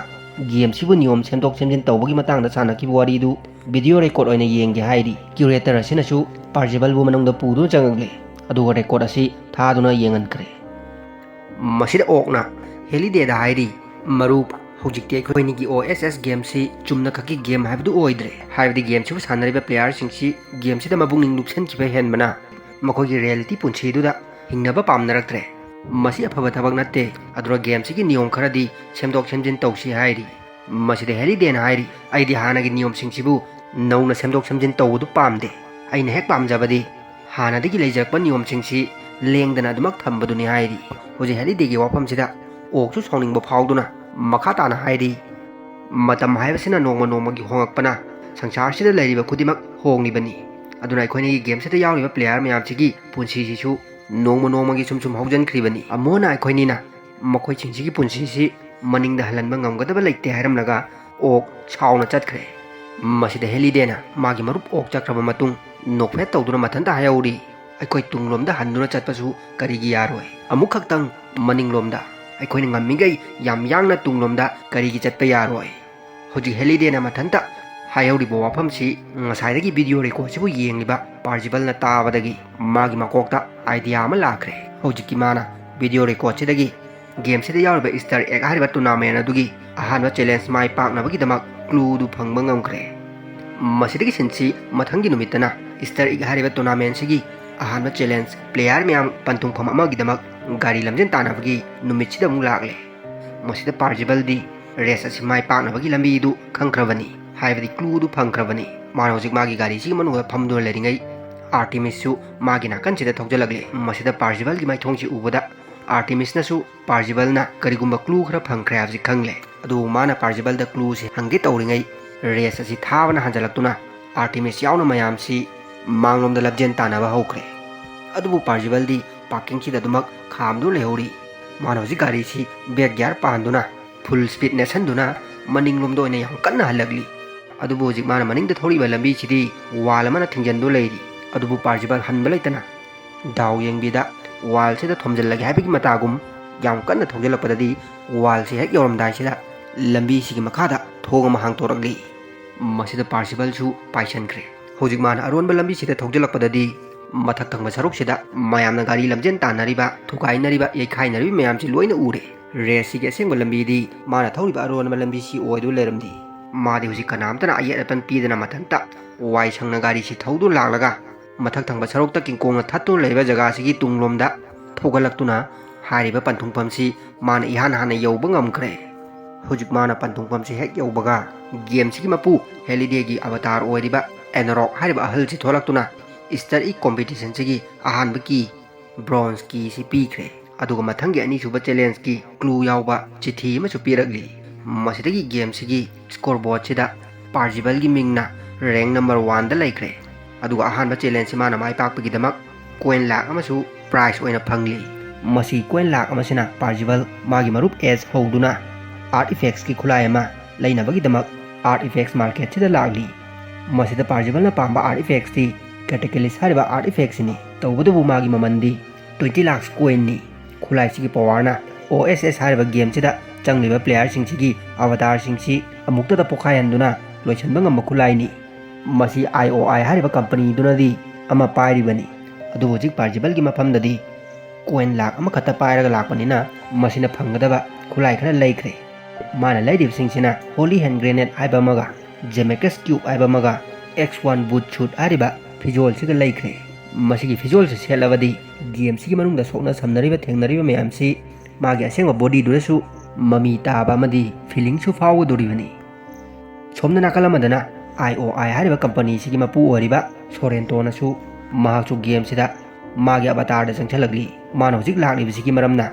game ꯁꯤꯕꯨ ꯅꯤꯌꯣꯝ ꯁꯦꯝꯗꯣꯛ ꯁꯦꯝꯖꯤꯟ ꯇꯧꯕꯒꯤ ꯃꯇꯥꯡꯗ ꯁꯥꯟꯅꯈꯤꯕ ꯋꯥꯔꯤꯗꯨ video record ꯑꯣꯏꯅ ꯌꯦꯡꯒꯦ ꯍꯥꯏꯔꯤ꯫ Curator ꯑꯁꯤꯅꯁꯨ Parzival ꯕꯨ ꯃꯅꯨꯡꯗ ꯄꯨꯗꯨꯅ ꯆꯪꯉꯛꯂꯦ, ꯑꯗꯨꯒ record ꯑꯁꯤ ꯊꯥꯗꯨꯅ ꯌꯦꯡꯍꯟꯈ꯭ꯔꯦ꯫ ꯃꯁꯤꯗ Oak ꯅ Halliday ꯗ ꯍꯥꯏꯔꯤ, "ꯃꯔꯨꯞ, ꯍꯧꯖꯤꯛꯇꯤ ꯑꯩꯈꯣꯏꯅꯤꯒꯤ O S S game ꯁꯤ ꯆꯨꯝꯅ ꯈꯛꯀꯤ game ꯍꯥꯏꯕꯗꯨ ꯑꯣꯏꯗ꯭ꯔꯦ, ꯍꯥꯏꯕꯗꯤ game ꯁꯤꯕꯨ ꯁꯥꯟꯅꯔꯤꯕ player ꯁꯤꯡꯁꯤ game ꯁꯤꯗ ꯃꯄꯨꯛꯅꯤꯡ ꯂꯨꯞꯁꯟꯈꯤꯕ ꯍꯦꯟꯕꯅ ꯃꯈꯣꯏꯒꯤ reality ꯄꯨꯟꯁꯤꯗꯨꯗ ꯍꯤꯡꯅꯕ ꯄꯥꯝꯅꯔꯛꯇ꯭ꯔꯦ꯫ ꯃꯁꯤ ꯑꯐꯕ ꯊꯕꯛ ꯅꯠꯇꯦ, ꯑꯗꯨꯅ game ꯁꯤꯒꯤ ꯅꯤꯌꯣꯝ ꯈꯔꯗꯤ ꯁꯦꯝꯗꯣꯛ ꯁꯦꯝꯖꯤꯟ ꯇꯧꯁꯤ" ꯍꯥꯏꯔꯤ꯫ ꯃꯁꯤꯗ Halliday ꯅ ꯍꯥꯏꯔꯤ, "ꯑꯩꯗꯤ ꯍꯥꯟꯅꯒꯤ ꯅꯤꯌꯣꯝꯁꯤꯡꯁꯤꯕꯨ ꯅꯧꯅ ꯁꯦꯝꯗꯣꯛ ꯁꯦꯝꯖꯤꯟ ꯇꯧꯕꯗꯨ ꯄꯥꯝꯗꯦ꯫ ꯑꯩꯅ ꯍꯦꯛ ꯄꯥꯝꯖꯕꯗꯤ ꯍꯥꯟꯅꯗꯒꯤ ꯂꯩꯖꯔꯛꯄ ꯅꯤꯌꯣꯝꯁꯤꯡꯁꯤ ꯂꯦꯡꯗꯅ ꯑꯗꯨꯃꯛ ꯊꯝꯕꯗꯨꯅꯤ" ꯍꯥꯏꯔꯤ꯫ ꯍꯧꯖꯤꯛ Halliday ꯒꯤ ꯋꯥꯐꯝꯁꯤꯗ Oak ꯁꯨ ꯁꯥꯎꯅꯤꯡꯕ ꯐꯥꯎꯗꯨꯅ ꯃꯈꯥ ꯇꯥꯅ ꯍꯥꯏꯔꯤ, "ꯃꯇꯝ ꯍꯥꯏꯕꯁꯤꯅ ꯅꯣꯡꯃ ꯅꯣꯡꯃꯒꯤ ꯍꯣꯡꯂꯛꯄꯅ ꯁꯪꯁꯥꯔꯁꯤꯗ ꯂꯩꯔꯤꯕ ꯈꯨꯗꯤꯡꯃꯛ ꯍꯣꯡꯂꯤꯕꯅꯤ꯫ ꯑꯗꯨꯅ ꯑꯩꯈꯣꯏꯅꯤꯒꯤ game ꯁꯤꯗ ꯌꯥꯎꯔꯤꯕ player ꯃꯌꯥꯝꯁꯤꯒꯤ ꯄꯨꯟꯁꯤꯁꯤꯁꯨ ꯅꯣꯡꯃ ꯅꯣꯡꯃꯒꯤ ꯁꯨꯝ ꯁꯨꯝ ꯍꯧꯖꯤꯟꯈ꯭ꯔꯤꯕꯅꯤ꯫ ꯑꯃꯨꯛ ꯍꯟꯅ ꯑꯩꯈꯣꯏꯅꯤꯅ ꯃꯈꯣꯏꯁꯤꯡꯁꯤꯒꯤ ꯄꯨꯟꯁꯤꯁꯤ ꯃꯅꯤꯡꯗ ꯍꯜꯍꯟꯕ ꯉꯝꯒꯗꯕ ꯂꯩꯇꯦ" ꯍꯥꯏꯔꯝꯂꯒ Oak ꯁꯥꯎꯅ ꯆꯠꯈ꯭ꯔꯦ꯫ ꯃꯁꯤꯗ Halliday ꯅ ꯃꯥꯒꯤ ꯃꯔꯨꯞ Oak ꯆꯠꯈ꯭ꯔꯕ ꯃꯇꯨꯡ ꯅꯣꯛꯐꯦꯠ ꯇꯧꯗꯨꯅ ꯃꯊꯟꯇ ꯍꯥꯏꯍꯧꯔꯤ, "ꯑꯩꯈꯣꯏ ꯇꯨꯡꯂꯣꯝꯗ ꯍꯟꯗꯨꯅ ꯆꯠꯄꯁꯨ ꯀꯔꯤꯒꯤ ꯌꯥꯔꯣꯏ? ꯑꯃꯨꯛꯈꯛꯇꯪ ꯃꯅꯤꯡꯂꯣꯝꯗ, ꯑꯩꯈꯣꯏꯅ ꯉꯝꯃꯤꯈꯩ ꯌꯥꯝ ꯌꯥꯡꯅ ꯇꯨꯡꯂꯣꯝꯗ ꯀꯔꯤꯒꯤ ꯆꯠꯄ ꯌꯥꯔꯣꯏ?" ꯍꯧꯖꯤꯛ Halliday ꯅ ꯃꯊꯟꯇ ꯍꯥꯏꯍꯧꯔꯤꯕ ꯋꯥꯐꯝꯁꯤ ꯉꯁꯥꯏꯗꯒꯤ video record ꯁꯤꯕꯨ ꯌꯦꯡꯂꯤꯕ Parzival ꯅ ꯇꯥꯕꯗꯒꯤ ꯃꯥꯒꯤ ꯃꯀꯣꯛꯇ idea ꯑꯃ ꯂꯥꯛꯈ꯭ꯔꯦ꯫ ꯍꯧꯖꯤꯛꯇꯤ ꯃꯥꯅ video record ꯁꯤꯗꯒꯤ game ꯁꯤꯗ ꯌꯥꯎꯔꯤꯕ Easter Egg ꯍꯥꯏꯔꯤꯕ tournament ꯑꯗꯨꯒꯤ ꯑꯍꯥꯟꯕ challenge ꯃꯥꯏ ꯄꯥꯛꯅꯕꯒꯤꯗꯃꯛ clue ꯗꯨ ꯐꯪꯕ ꯉꯝꯈ꯭ꯔꯦ꯫ ꯃꯁꯤꯗꯒꯤ ꯁꯤꯟꯁꯤ ꯃꯊꯪꯒꯤ ꯅꯨꯃꯤꯠꯇꯅ Easter Egg ꯍꯥꯏꯔꯤꯕ tournament ꯁꯤꯒꯤ ꯑꯍꯥꯟꯕ challenge player ꯃꯌꯥꯝ ꯄꯟꯊꯨꯡꯐꯝ ꯑꯃꯒꯤꯗꯃꯛ ꯒꯥꯔꯤ ꯂꯝꯖꯦꯟ ꯇꯥꯟꯅꯕꯒꯤ ꯅꯨꯃꯤꯠꯁꯤꯗ ꯑꯃꯨꯛ ꯂꯥꯛꯂꯦ꯫ ꯃꯁꯤꯗ ꯄꯥꯔꯖꯤꯕꯜꯗꯤ race ꯑꯁꯤ ꯃꯥꯏ ꯄꯥꯛꯅꯕꯒꯤ ꯂꯝꯕꯤꯗꯨ ꯈꯪꯈ꯭ꯔꯕꯅꯤ, ꯍꯥꯏꯕꯗꯤ clue ꯗꯨ ꯐꯪꯈ꯭ꯔꯕꯅꯤ꯫ ꯃꯥꯅ ꯍꯧꯖꯤꯛ ꯃꯥꯒꯤ ꯒꯥꯔꯤꯁꯤꯒꯤ ꯃꯅꯨꯡꯗ ꯐꯝꯗꯨꯅ ꯂꯩꯔꯤꯉꯩ ꯑꯥꯔꯇꯤꯃꯤꯁꯁꯨ ꯃꯥꯒꯤ ꯅꯥꯀꯟꯁꯤꯗ ꯊꯧꯖꯤꯜꯂꯛꯂꯦ꯫ ꯃꯁꯤꯗ ꯄꯥꯔꯖꯤꯕꯜꯒꯤ ꯃꯥꯏꯊꯣꯡꯁꯤ ꯎꯕꯗ ꯑꯥꯔꯇꯤꯃꯤꯁꯅꯁꯨ ꯄꯥꯔꯖꯤꯕꯜꯅ ꯀꯔꯤꯒꯨꯝꯕ clue ꯈꯔ ꯐꯪꯈ꯭ꯔꯦ ꯍꯥꯏꯕꯁꯤ ꯈꯪꯂꯦ꯫ ꯑꯗꯨꯕꯨ ꯃꯥꯅ ꯄꯥꯔꯖꯤꯕꯜꯗ clue ꯁꯤ ꯍꯪꯒꯦ ꯇꯧꯔꯤꯉꯩ race ꯑꯁꯤ ꯊꯥꯕꯅ ꯍꯟꯖꯤꯜꯂꯛꯇꯨꯅ ꯑꯥꯔꯇꯤꯃꯤꯁ ꯌꯥꯎꯅ ꯃꯌꯥꯝꯁꯤ ꯃꯥꯡꯂꯣꯝꯗ ꯂꯝꯖꯦꯟ ꯇꯥꯟꯅꯕ ꯍꯧꯈ꯭ꯔꯦ꯫ ꯑꯗꯨꯕꯨ ꯄꯥꯔꯖꯤꯕꯜꯗꯤ parking ꯁꯤꯗ ꯑꯗꯨꯃꯛ ꯈꯥꯝꯗꯨꯅ ꯂꯩꯍꯧꯔꯤ꯫ ꯃꯥꯅ ꯍꯧꯖꯤꯛ ꯒꯥꯔꯤꯁꯤ back gear ꯄꯥꯟꯗꯨꯅ full speed ꯅꯦꯠꯁꯟꯗꯨꯅ ꯃꯅꯤꯡꯂꯣꯝꯗ ꯑꯣꯏꯅ ꯌꯥꯝ ꯀꯟꯅ ꯍꯜꯂꯛꯂꯤ꯫ ꯑꯗꯨꯕꯨ ꯍꯧꯖꯤꯛ ꯃꯥꯅ ꯃꯅꯤꯡꯗ ꯊꯧꯔꯤꯕ ꯂꯝꯕꯤꯁꯤꯗꯤ wall ꯑꯃꯅ ꯊꯤꯡꯖꯤꯟꯗꯨꯅ ꯂꯩꯔꯤ꯫ ꯑꯗꯨꯕꯨ ꯄꯥꯔꯖꯤꯕꯜ ꯍꯟꯕ ꯂꯩꯇꯅ ꯗꯥꯎ ꯌꯦꯡꯕꯤꯗ wall ꯁꯤꯗ ꯊꯣꯝꯖꯤꯜꯂꯒꯦ ꯍꯥꯏꯕꯒꯤ ꯃꯇꯥꯒꯨꯝ ꯌꯥꯝ ꯀꯟꯅ ꯊꯧꯖꯤꯜꯂꯛꯄꯗꯗꯤ wall ꯁꯤ ꯍꯦꯛ ꯌꯧꯔꯝꯗꯥꯏꯁꯤꯗ ꯂꯝꯕꯤꯁꯤꯒꯤ ꯃꯈꯥꯗ ꯊꯣꯡ ꯑꯃ ꯍꯥꯡꯗꯣꯔꯛꯂꯤ꯫ ꯃꯁꯤꯗ ꯄꯥꯔꯁꯤꯕꯜꯁꯨ ꯄꯥꯏꯁꯟꯈ꯭ꯔꯦ꯫ ꯍꯧꯖꯤꯛ ꯃꯥꯅ ꯑꯔꯣꯟꯕ ꯂꯝꯕꯤꯁꯤꯗ ꯊꯧꯖꯤꯜꯂꯛꯄꯗꯗꯤ ꯃꯊꯛ ꯊꯪꯕ ꯁꯔꯨꯛꯁꯤꯗ ꯃꯌꯥꯝꯅ ꯒꯥꯔꯤ ꯂꯝꯖꯦꯟ ꯇꯥꯟꯅꯔꯤꯕ, ꯊꯨꯒꯥꯏꯅꯔꯤꯕ, ꯌꯩꯈꯥꯏꯅꯔꯤꯕ ꯃꯌꯥꯝꯁꯤ ꯂꯣꯏꯅ ꯎꯔꯦ꯫ Race ꯁꯤꯒꯤ ꯑꯁꯦꯡꯕ ꯂꯝꯕꯤꯗꯤ ꯃꯥꯅ ꯊꯧꯔꯤꯕ ꯑꯔꯣꯟꯕ ꯂꯝꯕꯤꯁꯤ ꯑꯣꯏꯗꯨꯅ ꯂꯩꯔꯝꯗꯦ꯫ ꯃꯥꯗꯤ ꯍꯧꯖꯤꯛ ꯀꯅꯥꯝꯇꯅ ꯑꯌꯦꯠ ꯑꯄꯟ ꯄꯤꯗꯅ ꯃꯊꯟꯇ ꯋꯥꯏ ꯁꯪꯅ ꯒꯥꯔꯤꯁꯤ ꯊꯧꯗꯨꯅ ꯂꯥꯛꯂꯒ ꯃꯊꯛ ꯊꯪꯕ ꯁꯔꯨꯛꯇ ꯀꯤꯡꯀꯣꯡꯅ ꯊꯠꯇꯨꯅ ꯂꯩꯕ ꯖꯒꯥꯁꯤꯒꯤ ꯇꯨꯡꯂꯣꯝꯗ ꯊꯧꯒꯠꯂꯛꯇꯨꯅ ꯍꯥꯏꯔꯤꯕ ꯄꯟꯊꯨꯡꯐꯝꯁꯤ ꯃꯥꯅ ꯏꯍꯥꯟ ꯍꯥꯟꯅ ꯌꯧꯕ ꯉꯝꯈ꯭ꯔꯦ꯫ ꯍꯧꯖꯤꯛ ꯃꯥꯅ ꯄꯟꯊꯨꯡꯐꯝꯁꯤ ꯍꯦꯛ ꯌꯧꯕꯒ game ꯁꯤꯒꯤ ꯃꯄꯨ ꯍꯦꯂꯤꯗꯦꯒꯤ ꯑꯕꯇꯥꯔ ꯑꯣꯏꯔꯤꯕ ꯑꯦꯅꯔꯣꯛ ꯍꯥꯏꯔꯤꯕ ꯑꯍꯜꯁꯤ ꯊꯣꯛꯂꯛꯇꯨꯅ Easter Egg competition ꯁꯤꯒꯤ ꯑꯍꯥꯟꯕ key, bronze key ꯁꯤ ꯄꯤꯈ꯭ꯔꯦ꯫ ꯑꯗꯨꯒ ꯃꯊꯪꯒꯤ ꯑꯅꯤꯁꯨꯕ challenge ꯀꯤ clue ꯌꯥꯎꯕ ꯆꯤꯊꯤ ꯑꯃꯁꯨ ꯄꯤꯔꯛꯂꯤ꯫ ꯃꯁꯤꯗꯒꯤ game ꯁꯤꯒꯤ scoreboard ꯁꯤꯗ ꯄꯥꯔꯖꯤꯕꯜꯒꯤ ꯃꯤꯡꯅ rank number one ꯗ ꯂꯩꯈ꯭ꯔꯦ꯫ ꯑꯗꯨꯒ ꯑꯍꯥꯟꯕ challenge ꯁꯤ ꯃꯥꯅ ꯃꯥꯏ ꯄꯥꯛꯄꯒꯤꯗꯃꯛ coin ꯂꯥꯛ ꯑꯃꯁꯨ prize ꯑꯣꯏꯅ ꯐꯪꯂꯤ꯫ ꯃꯁꯤ coin ꯂꯥꯛ ꯑꯃꯁꯤꯅ ꯄꯥꯔꯖꯤꯕꯜ ꯃꯥꯒꯤ ꯃꯔꯨꯞ ꯑꯦꯁ ꯍꯧꯗꯨꯅ Art Effects ꯀꯤ ꯈꯨꯠꯂꯥꯏ ꯑꯃ ꯂꯩꯅꯕꯒꯤꯗꯃꯛ Art Effects market ꯁꯤꯗ ꯂꯥꯛꯂꯤ꯫ ꯃꯁꯤꯗ ꯄꯥꯔꯖꯤꯕꯜꯅ ꯄꯥꯝꯕ Art Effects ꯇꯤ Cataclysm ꯍꯥꯏꯔꯤꯕ Art Effects ꯁꯤꯅꯤ꯫ ꯇꯧꯕꯇꯕꯨ ꯃꯥꯒꯤ ꯃꯃꯜꯗꯤ twenty lakhs coin ꯅꯤ꯫ ꯈꯨꯠꯂꯥꯏꯁꯤꯒꯤ power ꯅ O S S ꯍꯥꯏꯔꯤꯕ game ꯁꯤꯗ ꯆꯪꯂꯤꯕ player ꯁꯤꯡꯁꯤꯒꯤ avatar ꯁꯤꯡꯁꯤ ꯑꯃꯨꯛꯇꯗ ꯄꯣꯈꯥꯏꯍꯟꯗꯨꯅ ꯂꯣꯏꯁꯤꯟꯕ ꯉꯝꯕ ꯈꯨꯠꯂꯥꯏꯅꯤ꯫ ꯃꯁꯤ I O I ꯍꯥꯏꯔꯤꯕ company ꯗꯨꯅꯗꯤ ꯑꯃ ꯄꯥꯏꯔꯤꯕꯅꯤ꯫ ꯑꯗꯨꯕꯨ ꯍꯧꯖꯤꯛ ꯄꯥꯔꯖꯤꯕꯜꯒꯤ ꯃꯐꯝꯗꯗꯤ coin ꯂꯥꯛ ꯑꯃꯈꯛꯇ ꯄꯥꯏꯔꯒ ꯂꯥꯛꯄꯅꯤꯅ ꯃꯁꯤꯅ ꯐꯪꯒꯗꯕ ꯈꯨꯠꯂꯥꯏ ꯈꯔ ꯂꯩꯈ꯭ꯔꯦ꯫ ꯃꯥꯅ ꯂꯩꯔꯤꯕꯁꯤꯡꯁꯤꯅ Holy Hand Grenade ꯍꯥꯏꯕ ꯑꯃꯒ, Zemeckis Cube ꯍꯥꯏꯕ ꯑꯃꯒ, X one Boot Suit ꯍꯥꯏꯔꯤꯕ ꯐꯤꯖꯣꯜꯁꯤꯒ ꯂꯩꯈ꯭ꯔꯦ꯫ ꯃꯁꯤꯒꯤ ꯐꯤꯖꯣꯜꯁꯤ ꯁꯦꯠꯂꯕꯗꯤ ꯒꯦꯝꯁꯤꯒꯤ ꯃꯅꯨꯡꯗ ꯁꯣꯛꯅ ꯁꯝꯅꯔꯤꯕ ꯊꯦꯡꯅꯔꯤꯕ ꯃꯌꯥꯝꯁꯤ ꯃꯥꯒꯤ ꯑꯁꯦꯡꯕ ꯕꯣꯗꯤꯗꯨꯗꯁꯨ ꯃꯃꯤ ꯇꯥꯕ ꯑꯃꯗꯤ ꯐꯤꯂꯤꯡꯁꯨ ꯐꯥꯎꯒꯗꯣꯔꯤꯕꯅꯤ꯫ ꯁꯣꯝꯗ ꯅꯥꯀꯜ ꯑꯃꯗꯅ ꯑꯥꯏ ꯑꯣ ꯑꯥꯏ ꯍꯥꯏꯔꯤꯕ ꯀꯝꯄꯅꯤꯁꯤꯒꯤ ꯃꯄꯨ ꯑꯣꯏꯔꯤꯕ ꯁꯣꯔꯦꯟꯇꯣꯅꯁꯨ ꯃꯍꯥꯛꯁꯨ ꯒꯦꯝꯁꯤꯗ ꯃꯥꯒꯤ ꯑꯕꯇꯥꯔꯗ ꯆꯪꯁꯤꯜꯂꯛꯂꯤ꯫ ꯃꯥꯅ ꯍꯧꯖꯤꯛ ꯂꯥꯛꯂꯤꯕꯁꯤꯒꯤ ꯃꯔꯝꯅ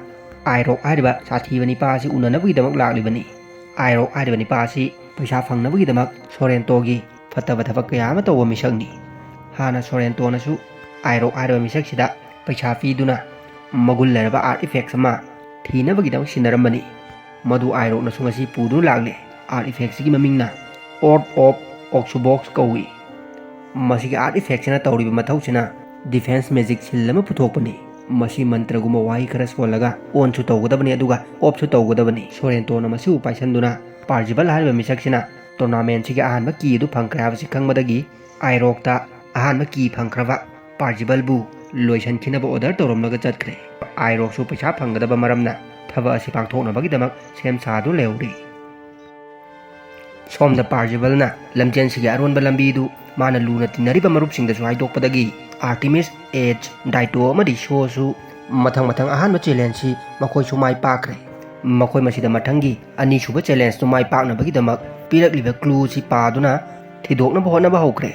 ꯑꯥꯏꯔꯣꯛ ꯍꯥꯏꯔꯤꯕ ꯁꯥꯊꯤꯕ ꯅꯤꯄꯥ ꯑꯁꯤ ꯎꯅꯅꯕꯒꯤꯗꯃꯛ ꯂꯥꯛꯂꯤꯕꯅꯤ꯫ ꯑꯥꯏꯔꯣꯛ ꯍꯥꯏꯔꯤꯕ ꯅꯤꯄꯥ ꯑꯁꯤ ꯄꯩꯁꯥ ꯐꯪꯅꯕꯒꯤꯗꯃꯛ ꯁꯣꯔꯦꯟꯇꯣꯒꯤ ꯐꯠꯇꯕ ꯊꯕꯛ ꯀꯌꯥ ꯑꯃ ꯇꯧꯕ ꯃꯤꯁꯛꯅꯤ꯫ ꯍꯥꯟꯅ ꯁꯣꯔꯦꯟꯇꯣꯅꯁꯨ ꯑꯥꯏꯔꯣꯛ ꯍꯥꯏꯔꯤꯕ ꯃꯤꯁꯛꯁꯤꯗ ꯄꯩꯁꯥ ꯄꯤꯗꯨꯅ ꯃꯒꯨꯟ ꯂꯩꯔꯕ ꯑꯥꯔꯠ ꯏꯐꯦꯛꯁ ꯑꯃ ꯊꯤꯅꯕꯒꯤꯗꯃꯛ ꯁꯤꯟꯅꯔꯝꯕꯅꯤ꯫ ꯃꯗꯨ ꯑꯥꯏꯔꯣꯛꯅꯁꯨ ꯉꯁꯤ ꯄꯨꯗꯨꯅ ꯂꯥꯛꯂꯦ꯫ ꯑꯥꯔꯠ ꯏꯐꯦꯛꯁꯤꯒꯤ ꯃꯃꯤꯡꯅ Oath of Oxbox ꯀꯧꯏ꯫ ꯃꯁꯤꯒꯤ ꯑꯥꯔꯠ ꯏꯐꯦꯛꯁꯤꯅ ꯇꯧꯔꯤꯕ ꯃꯊꯧꯁꯤꯅ ꯗꯤꯐꯦꯟꯁ ꯃꯦꯖꯤꯛ ꯁꯤꯜ ꯑꯃ ꯄꯨꯊꯣꯛꯄꯅꯤ꯫ ꯃꯁꯤ ꯃꯟꯇ꯭ꯔꯒꯨꯝꯕ ꯋꯥꯍꯩ ꯈꯔ ꯁꯣꯜꯂꯒ ꯑꯣꯟꯁꯨ ꯇꯧꯒꯗꯕꯅꯤ, ꯑꯗꯨꯒ ꯑꯣꯐꯁꯨ ꯇꯧꯒꯗꯕꯅꯤ꯫ ꯁꯣꯔꯦꯟꯇꯣꯅ ꯃꯁꯤꯕꯨ ꯄꯥꯏꯁꯟꯗꯨꯅ ꯄꯥꯔꯖꯤꯕꯜ ꯍꯥꯏꯔꯤꯕ ꯃꯤꯁꯛꯁꯤꯅ ꯇꯣꯔꯅꯥꯃꯦꯟꯁꯤꯒꯤ ꯑꯍꯥꯟꯕ ꯀꯤ ꯑꯗꯨ ꯐꯪꯈ꯭ꯔꯦ ꯍꯥꯏꯕꯁꯤ ꯈꯪꯕꯗꯒꯤ ꯑꯥꯏꯔꯣꯛꯇ ꯑꯍꯥꯟꯕ ꯀꯤ ꯐꯪꯈ꯭ꯔꯕ ꯄꯥꯔꯖꯤꯕꯜꯕꯨ ꯂꯣꯏꯁꯤꯟꯈꯤꯅꯕ ꯑꯣꯔꯗꯔ ꯇꯧꯔꯝꯂꯒ ꯆꯠꯈ꯭ꯔꯦ꯫ ꯑꯥꯏꯔꯣꯛꯁꯨ ꯄꯩꯁꯥ ꯐꯪꯒꯗꯕ ꯃꯔꯝꯅ ꯊꯕꯛ ꯑꯁꯤ ꯄꯥꯡꯊꯣꯛꯅꯕꯒꯤꯗꯃꯛ ꯁꯦꯝ ꯁꯥꯗꯨꯅ ꯂꯩꯍꯧꯔꯤ꯫ ꯁꯣꯝꯗ ꯄꯥꯔꯖꯤꯕꯜꯅ ꯂꯝꯖꯦꯟꯁꯤꯒꯤ ꯑꯔꯣꯟꯕ ꯂꯝꯕꯤꯗꯨ ꯃꯥꯅ ꯂꯨꯅ ꯇꯤꯟꯅꯔꯤꯕ ꯃꯔꯨꯞꯁꯤꯡꯗꯁꯨ ꯍꯥꯏꯗꯣꯛꯄꯗꯒꯤ ꯑꯥꯔꯇꯤꯃꯤꯁ, ꯑꯦꯖ, ꯗꯥꯏꯇꯣ ꯑꯃꯗꯤ ꯁꯣꯁꯨ ꯃꯊꯪ ꯃꯊꯪ ꯑꯍꯥꯟꯕ ꯆꯦꯂꯦꯟꯖꯁꯤ ꯃꯈꯣꯏꯁꯨ ꯃꯥꯏ ꯄꯥꯛꯈ꯭ꯔꯦ꯫ ꯃꯈꯣꯏ ꯃꯁꯤꯗ ꯃꯊꯪꯒꯤ ꯑꯅꯤꯁꯨꯕ ꯆꯦꯂꯦꯟꯖꯇꯨ ꯃꯥꯏ ꯄꯥꯛꯅꯕꯒꯤꯗꯃꯛ ꯄꯤꯔꯛꯂꯤꯕ ꯀ꯭ꯂꯨꯁꯤ ꯄꯥꯗꯨꯅ ꯊꯤꯗꯣꯛꯅꯕ ꯍꯣꯠꯅꯕ ꯍꯧꯈ꯭ꯔꯦ꯫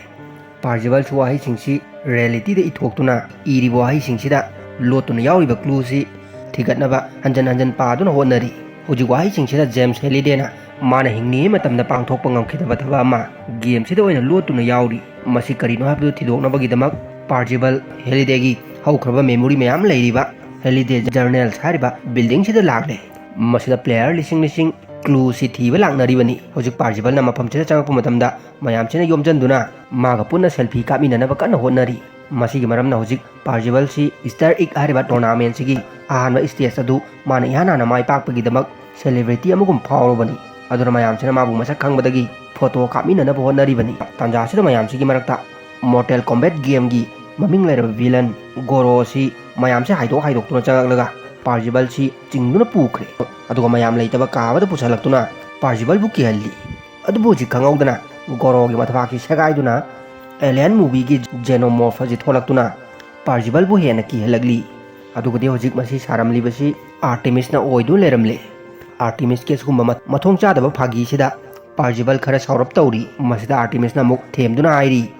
ꯄꯥꯔꯖꯤꯕꯜꯁꯨ ꯋꯥꯍꯩꯁꯤꯡꯁꯤ ꯔꯤꯌꯦꯂꯤꯇꯤꯗ ꯏꯊꯣꯛꯇꯨꯅ ꯏꯔꯤꯕ ꯋꯥꯍꯩꯁꯤꯡꯁꯤꯗ ꯂꯣꯠꯇꯨꯅ ꯌꯥꯎꯔꯤꯕ ꯀ꯭ꯂꯨꯁꯤ ꯊꯤꯒꯠꯅꯕ ꯍꯟꯖꯟ ꯍꯟꯖꯟ ꯄꯥꯗꯨꯅ ꯍꯣꯠꯅꯔꯤ꯫ ꯍꯧꯖꯤꯛ ꯋꯥꯍꯩꯁꯤꯡꯁꯤꯗ ꯖꯦꯝꯁ ꯍꯦꯂꯤꯗꯦꯅ ꯃꯥꯅ ꯍꯤꯡꯂꯤꯉꯩ ꯃꯇꯝꯗ ꯄꯥꯡꯊꯣꯛꯄ ꯉꯝꯈꯤꯗꯕ ꯊꯕꯛ ꯑꯃ ꯒꯦꯝꯁꯤꯗ ꯑꯣꯏꯅ ꯂꯣꯠꯇꯨꯅ ꯌꯥꯎꯔꯤ꯫ ꯃꯁꯤ ꯀꯔꯤꯅꯣ ꯍꯥꯏꯕꯗꯨ ꯊꯤꯗꯣꯛꯅꯕꯒꯤꯗꯃꯛ ꯄꯥꯔꯖꯤꯕꯜ ꯍꯦꯂꯤꯗꯦꯒꯤ ꯍꯧꯈ꯭ꯔꯕ ꯃꯦꯃꯣꯔꯤ ꯃꯌꯥꯝ ꯂꯩꯔꯤꯕ ꯍꯦꯂꯤꯗꯦ ꯖꯔꯅꯦꯜꯁ ꯍꯥꯏꯔꯤꯕ ꯕꯤꯜꯗꯤꯡꯁꯤꯗ ꯂꯥꯛꯂꯦ꯫ ꯃꯁꯤꯗ ꯄ꯭ꯂꯦꯌꯔ ꯂꯤꯁꯤꯡ ꯂꯤꯁꯤꯡ ꯀ꯭ꯂꯨꯁꯤ ꯊꯤꯕ ꯂꯥꯛꯅꯔꯤꯕꯅꯤ꯫ ꯍꯧꯖꯤꯛ ꯄꯥꯔꯖꯤꯕꯜꯅ ꯃꯐꯝꯁꯤꯗ ꯆꯪꯂꯛꯄ ꯃꯇꯝꯗ ꯃꯌꯥꯝꯁꯤꯅ ꯌꯣꯝꯁꯤꯟꯗꯨꯅ ꯃꯥꯒ ꯄꯨꯟꯅ ꯁꯦꯜꯐꯤ ꯀꯥꯞꯃꯤꯟꯅꯅꯕ ꯀꯟꯅ ꯍꯣꯠꯅꯔꯤ꯫ ꯃꯁꯤꯒꯤ ꯃꯔꯝꯅ ꯍꯧꯖꯤꯛ ꯄꯥꯔꯖꯤꯕꯜꯁꯤ ꯏꯁꯇꯔ ꯏꯛ ꯍꯥꯏꯔꯤꯕ ꯇꯣꯔꯅꯥꯃꯦꯟꯁꯤꯒꯤ ꯑꯍꯥꯟꯕ ꯏꯁꯇꯦꯖ ꯑꯗꯨ ꯃꯥꯅ ꯏꯍꯥꯟ ꯍꯥꯟꯅ ꯃꯥꯏ ꯄꯥꯛꯄꯒꯤꯗꯃꯛ ꯁꯦꯂꯦꯕ꯭ꯔꯤꯇꯤ ꯑꯃꯒꯨꯝ ꯐꯥꯎꯔꯕꯅꯤ꯫ ꯑꯗꯨꯅ ꯃꯌꯥꯝꯁꯤꯅ ꯃꯥꯕꯨ ꯃꯁꯛ ꯈꯪꯕꯗꯒꯤ ꯐꯣꯇꯣ ꯀꯥꯞꯃꯤꯟꯅꯅꯕ ꯍꯣꯠꯅꯔꯤꯕꯅꯤ꯫ ꯇꯥꯟꯖꯥꯁꯤꯗ ꯃꯌꯥꯝꯁꯤꯒꯤ ꯃꯔꯛꯇ ꯃꯣꯔꯇꯦꯜ ꯀꯣꯝꯕꯦꯠ ꯒꯦꯝꯒꯤ ꯃꯃꯤꯡ ꯂꯩꯔꯕ ꯚꯤꯂꯟ ꯒꯣꯔꯣ ꯑꯁꯤ ꯃꯌꯥꯝꯁꯦ ꯍꯥꯏꯗꯣꯛ ꯍꯥꯏꯗꯣꯛꯇꯨꯅ ꯆꯪꯂꯛꯂꯒ ꯄꯥꯔꯖꯤꯕꯜꯁꯤ ꯆꯤꯡꯗꯨꯅ ꯄꯨꯈ꯭ꯔꯦ꯫ ꯑꯗꯨꯒ ꯃꯌꯥꯝ ꯂꯩꯇꯕ ꯀꯥ ꯑꯃꯗ ꯄꯨꯁꯜꯂꯛꯇꯨꯅ ꯄꯥꯔꯖꯤꯕꯜꯕꯨ ꯀꯤꯍꯜꯂꯤ꯫ ꯑꯗꯨꯕꯨ ꯍꯧꯖꯤꯛ ꯈꯪꯍꯧꯗꯅ ꯒꯣꯔꯣꯒꯤ ꯃꯊꯕꯥꯛꯁꯤ ꯁꯦꯒꯥꯏꯗꯨꯅ ꯑꯦꯂꯤꯌꯟ ꯃꯨꯚꯤꯒꯤ ꯖꯦꯅꯣꯃꯣꯔꯐ ꯑꯁꯤ ꯊꯣꯛꯂꯛꯇꯨꯅ ꯄꯥꯔꯖꯤꯕꯜꯕꯨ ꯍꯦꯟꯅ ꯀꯤꯍꯜꯂꯛꯂꯤ꯫ ꯑꯗꯨꯒꯗꯤ ꯍꯧꯖꯤꯛ ꯃꯁꯤ ꯁꯥꯔꯝꯂꯤꯕꯁꯤ ꯑꯥꯔꯇꯦꯃꯤꯁꯅ ꯑꯣꯏꯗꯨꯅ ꯂꯩꯔꯝꯂꯦ꯫ ꯑꯥꯔꯇꯦꯃꯤꯁꯀꯤ ꯑꯁꯤꯒꯨꯝꯕ ꯃ- ꯃꯊꯣꯡ ꯆꯥꯗꯕ ꯐꯥꯒꯤꯁꯤꯗ ꯄꯥꯔꯖꯤꯕꯜ ꯈꯔ ꯁꯥꯎꯔꯞ ꯇꯧꯔꯤ꯫ ꯃꯁꯤꯗ ꯑꯥꯔꯇꯦꯃꯤꯁꯅ ꯑꯃꯨꯛ ꯊꯦꯝꯗꯨꯅ ꯍꯥꯏꯔꯤ,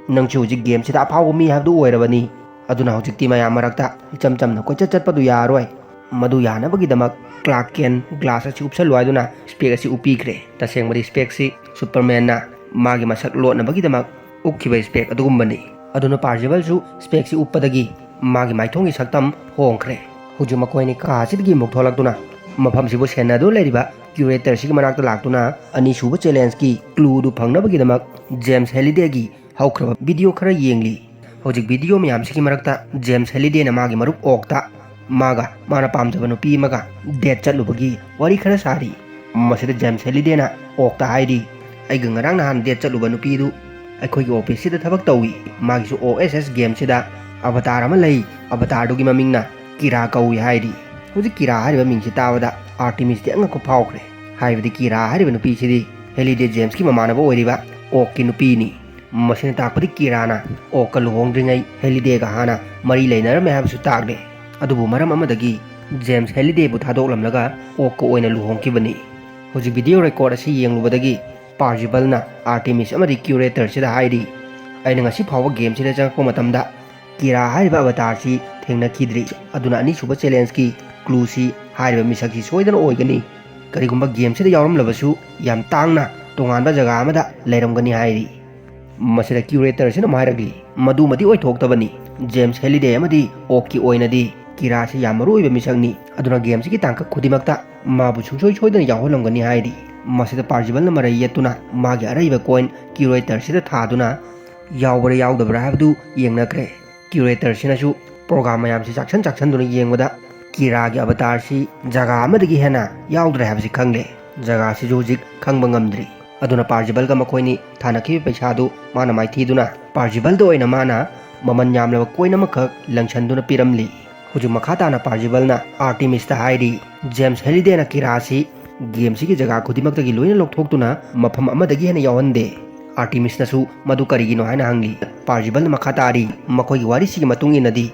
"ꯅꯪꯁꯨ ꯍꯧꯖꯤꯛ ꯒꯦꯝꯁꯤꯗ ꯑꯐꯥꯎꯕ ꯃꯤ ꯍꯥꯏꯕꯗꯨ ꯑꯣꯏꯔꯕꯅꯤ꯫ ꯑꯗꯨꯅ ꯍꯧꯖꯤꯛꯇꯤ ꯃꯌꯥꯝ ꯃꯔꯛꯇ ꯏꯆꯝ ꯆꯝꯅ ꯀꯣꯏꯆꯠ ꯆꯠꯄꯗꯨ ꯌꯥꯔꯣꯏ꯫ ꯃꯗꯨ ꯌꯥꯅꯕꯒꯤꯗꯃꯛ ꯀ꯭ꯂꯥꯔꯛ ꯀꯦꯟ ꯒ꯭ꯂꯥꯁ ꯑꯁꯤ ꯎꯞꯁꯜꯂꯨ" ꯍꯥꯏꯗꯨꯅ ꯁ꯭ꯄꯦꯛ ꯑꯁꯤ ꯎꯞꯄꯤꯈ꯭ꯔꯦ꯫ ꯇꯁꯦꯡꯕꯗꯤ ꯁ꯭ꯄꯦꯛꯁꯤ ꯁꯨꯄꯔꯃꯦꯟꯅ ꯃꯥꯒꯤ ꯃꯁꯛ ꯂꯣꯠꯅꯕꯒꯤꯗꯃꯛ ꯎꯞꯈꯤꯕ ꯁ꯭ꯄꯦꯛ ꯑꯗꯨꯒꯨꯝꯕꯅꯤ꯫ ꯑꯗꯨꯅ ꯄꯥꯔꯖꯤꯕꯜꯁꯨ ꯁ꯭ꯄꯦꯛꯁꯤ ꯎꯞꯄꯗꯒꯤ ꯃꯥꯒꯤ ꯃꯥꯏꯊꯣꯡꯒꯤ ꯁꯛꯇꯝ ꯍꯣꯡꯈ꯭ꯔꯦ꯫ ꯍꯧꯖꯤꯛ ꯃꯈꯣꯏ ꯑꯅꯤ ꯀꯥ ꯑꯁꯤꯗꯒꯤ ꯑꯃꯨꯛ ꯊꯣꯛꯂꯛꯇꯨꯅ ꯃꯐꯝꯁꯤꯕꯨ ꯁꯦꯟꯅꯗꯨꯅ ꯂꯩꯔꯤꯕ ꯀ꯭ꯌꯨꯔꯦꯇꯔꯁꯤꯒꯤ ꯃꯅꯥꯛꯇ ꯂꯥꯛꯇꯨꯅ ꯑꯅꯤꯁꯨꯕ ꯆꯦꯂꯦꯟꯖꯀꯤ ꯀ꯭ꯂꯨꯗꯨ ꯐꯪꯅꯕꯒꯤꯗꯃꯛ ꯖꯦꯝꯁ ꯍꯦꯂꯤꯗꯦꯒꯤ ꯍꯧꯈ꯭ꯔꯕ ꯚꯤꯗꯤꯑꯣ ꯈꯔ ꯌꯦꯡꯂꯤ꯫ ꯍꯧꯖꯤꯛ ꯚꯤꯗꯤꯑꯣ ꯃꯌꯥꯝꯁꯤꯒꯤ ꯃꯔꯛꯇ ꯖꯦꯝꯁ ꯍꯦꯂꯤꯗꯦꯅ ꯃꯥꯒꯤ ꯃꯔꯨꯞ ꯑꯣꯛꯇ ꯃꯥꯒ ꯃꯥꯅ ꯄꯥꯝꯖꯕ ꯅꯨꯄꯤ ꯑꯃꯒ ꯗꯦꯠ ꯆꯠꯂꯨꯕꯒꯤ ꯋꯥꯔꯤ ꯈꯔ ꯁꯥꯔꯤ꯫ ꯃꯁꯤꯗ ꯖꯦꯝꯁ ꯍꯦꯂꯤꯗꯦꯅ ꯑꯣꯛꯇ ꯍꯥꯏꯔꯤ, "ꯑꯩꯒ ꯉꯔꯥꯡ ꯅꯍꯥꯟ ꯗꯦꯠ ꯆꯠꯂꯨꯕ ꯅꯨꯄꯤꯗꯨ ꯑꯩꯈꯣꯏꯒꯤ ꯑꯣꯐꯤꯁꯁꯤꯗ ꯊꯕꯛ ꯇꯧꯏ꯫ ꯃꯥꯒꯤꯁꯨ ꯑꯣ ꯑꯦꯁ ꯑꯦꯁ ꯒꯦꯝꯁꯤꯗ ꯑꯕꯇꯥꯔ ꯑꯃ ꯂꯩ꯫ ꯑꯕꯇꯥꯔꯗꯨꯒꯤ ꯃꯃꯤꯡꯅ ꯀꯤꯔꯥ ꯀꯧꯏ" ꯍꯥꯏꯔꯤ꯫ ꯍꯧꯖꯤꯛ ꯀꯤꯔꯥ ꯍꯥꯏꯔꯤꯕ ꯃꯤꯡꯁꯤ ꯇꯥꯕꯗ ꯑꯥꯔꯇꯤꯃꯤꯁꯇꯤ ꯑꯉꯛꯄ ꯐꯥꯎꯈ꯭ꯔꯦ꯫ ꯍꯥꯏꯕꯗꯤ ꯀꯤꯔꯥ ꯍꯥꯏꯔꯤꯕ ꯅꯨꯄꯤꯁꯤꯗꯤ ꯍꯦꯂꯤꯗꯦ ꯖꯦꯝꯁꯀꯤ ꯃꯃꯥꯟꯅꯕ ꯑꯣꯏꯔꯤꯕ ꯑꯣꯛꯀꯤ ꯅꯨꯄꯤꯅꯤ꯫ ꯃꯁꯤꯅ ꯇꯥꯛꯄꯗꯤ ꯀꯤꯔꯥꯅ ꯑꯣꯛꯀ ꯂꯨꯍꯣꯡꯗ꯭ꯔꯤꯉꯩ ꯍꯦꯂꯤꯗꯦꯒ ꯍꯥꯟꯅ ꯃꯔꯤ ꯂꯩꯅꯔꯝꯃꯦ ꯍꯥꯏꯕꯁꯨ ꯇꯥꯛꯂꯦ꯫ ꯑꯗꯨꯕꯨ ꯃꯔꯝ ꯑꯃꯗꯒꯤ ꯖꯦꯝꯁ ꯍꯦꯂꯤꯗꯦꯕꯨ ꯊꯥꯗꯣꯛꯂꯝꯂꯒ ꯑꯣꯛꯀ ꯑꯣꯏꯅ ꯂꯨꯍꯣꯡꯈꯤꯕꯅꯤ꯫ ꯍꯧꯖꯤꯛ ꯚꯤꯗꯤꯑꯣ ꯔꯦꯀꯣꯔꯗ ꯑꯁꯤ ꯌꯦꯡꯂꯨꯕꯗꯒꯤ ꯄꯥꯔꯖꯤꯕꯜꯅ ꯑꯥꯔꯇꯦꯃꯤꯁ ꯑꯃꯗꯤ ꯀ꯭ꯌꯨꯔꯦꯇꯔꯁꯤꯗ ꯍꯥꯏꯔꯤ, "ꯑꯩꯅ ꯉꯁꯤ ꯐꯥꯎꯕ ꯒꯦꯝꯁꯤꯗ ꯆꯪꯉꯛꯄ ꯃꯇꯝꯗ ꯀꯤꯔꯥ ꯍꯥꯏꯔꯤꯕ ꯑꯕꯇꯥꯔꯁꯤ ꯊꯦꯡꯅꯈꯤꯗ꯭ꯔꯤ꯫ ꯑꯗꯨꯅ ꯑꯅꯤꯁꯨꯕ ꯆꯦꯂꯦꯟꯖꯀꯤ ꯀ꯭ꯂꯨꯁꯤ ꯍꯥꯏꯔꯤꯕ ꯃꯤꯁꯛꯁꯤ ꯁꯣꯏꯗꯅ ꯑꯣꯏꯒꯅꯤ꯫ ꯀꯔꯤꯒꯨꯝꯕ ꯒꯦꯝꯁꯤꯗ ꯌꯥꯎꯔꯝꯂꯕꯁꯨ ꯌꯥꯝ ꯇꯥꯡꯅ ꯇꯣꯉꯥꯟꯕ ꯖꯒꯥ ꯑꯃꯗ ꯂꯩꯔꯝꯒꯅꯤ" ꯍꯥꯏꯔꯤ꯫ ꯃꯁꯤꯗ ꯀ꯭ꯌꯨꯔꯦꯇꯔꯁꯤꯅ ꯑꯃꯨꯛ ꯍꯥꯏꯔꯛꯂꯤ, "ꯃꯗꯨꯃꯗꯤ ꯑꯣꯏꯊꯣꯛꯇꯕꯅꯤ꯫ ꯖꯦꯝꯁ ꯍꯦꯂꯤꯗꯦ ꯑꯃꯗꯤ ꯑꯣꯛꯀꯤ ꯑꯣꯏꯅꯗꯤ ꯀꯤꯔꯥꯁꯤ ꯌꯥꯝ ꯃꯔꯨ ꯑꯣꯏꯕ ꯃꯤꯁꯛꯅꯤ꯫ ꯑꯗꯨꯅ ꯒꯦꯝꯁꯤꯒꯤ ꯇꯥꯡꯀꯛ ꯈꯨꯗꯤꯡꯃꯛꯇ ꯃꯥꯕꯨ ꯁꯨꯡꯁꯣꯏ ꯁꯣꯏꯗꯅ ꯌꯥꯎꯍꯜꯂꯝꯒꯅꯤ" ꯍꯥꯏꯔꯤ꯫ ꯃꯁꯤꯗ ꯄꯥꯔꯖꯤꯕꯜꯅ ꯃꯔꯩ ꯌꯦꯠꯇꯨꯅ ꯃꯥꯒꯤ ꯑꯔꯩꯕ ꯀꯣꯏꯟ ꯀ꯭ꯌꯨꯔꯦꯇꯔꯁꯤꯗ ꯊꯥꯗꯨꯅ ꯌꯥꯎꯕ꯭ꯔꯥ ꯌꯥꯎꯗꯕ꯭ꯔꯥ ꯍꯥꯏꯕꯗꯨ ꯌꯦꯡꯅꯈ꯭ꯔꯦ꯫ ꯀ꯭ꯌꯨꯔꯦꯇꯔꯁꯤꯅꯁꯨ ꯄ꯭ꯔꯣꯒꯥꯝ ꯃꯌꯥꯝꯁꯤ ꯆꯥꯛꯁꯟ ꯆꯥꯛꯁꯟꯗꯨꯅ ꯌꯦꯡꯕꯗ ꯀꯤꯔꯥꯒꯤ ꯑꯕꯇꯥꯔꯁꯤ ꯖꯒꯥ ꯑꯃꯗꯒꯤ ꯍꯦꯟꯅ ꯌꯥꯎꯗ꯭ꯔꯦ ꯍꯥꯏꯕꯁꯤ ꯈꯪꯂꯦ꯫ ꯖꯒꯥꯁꯤꯁꯨ ꯍꯧꯖꯤꯛ ꯈꯪꯕ ꯉꯝꯗ꯭ꯔꯤ꯫ ꯑꯗꯨꯅ ꯄꯥꯔꯖꯤꯕꯜꯒ ꯃꯈꯣꯏꯅꯤ ꯊꯥꯅꯈꯤꯕ ꯄꯩꯁꯥꯗꯨ ꯃꯥꯅ ꯃꯥꯏꯊꯤꯗꯨꯅ ꯄꯥꯔꯖꯤꯕꯜꯗ ꯑꯣꯏꯅ ꯃꯥꯅ ꯃꯃꯜ ꯌꯥꯝꯂꯕ ꯀꯣꯏꯟ ꯑꯃꯈꯛ ꯂꯪꯁꯟꯗꯨꯅ ꯄꯤꯔꯝꯂꯤ꯫ ꯍꯧꯖꯤꯛ ꯃꯈꯥ ꯇꯥꯅ ꯄꯥꯔꯖꯤꯕꯜꯅ ꯑꯥꯔꯇꯤꯃꯤꯁꯇ ꯍꯥꯏꯔꯤ, ꯖꯦꯝꯁ ꯍꯦꯂꯤꯗꯦꯅ ꯀꯤꯔꯥꯁꯤ ꯒꯦꯝꯁꯤꯒꯤ ꯖꯒꯥ ꯈꯨꯗꯤꯡꯃꯛꯇꯒꯤ ꯂꯣꯏꯅ ꯂꯧꯊꯣꯛꯇꯨꯅ ꯃꯐꯝ ꯑꯃꯗꯒꯤ ꯍꯦꯟꯅ ꯌꯥꯎꯍꯟꯗꯦ꯫ ꯑꯥꯔꯇꯤꯃꯤꯁꯅꯁꯨ ꯃꯗꯨ ꯀꯔꯤꯒꯤꯅꯣ ꯍꯥꯏꯅ ꯍꯪꯂꯤ꯫ ꯄꯥꯔꯖꯤꯕꯜꯅ ꯃꯈꯥ ꯇꯥꯔꯤ, ꯃꯈꯣꯏꯒꯤ ꯋꯥꯔꯤꯁꯤꯒꯤ ꯃꯇꯨꯡ ꯏꯟꯅꯗꯤ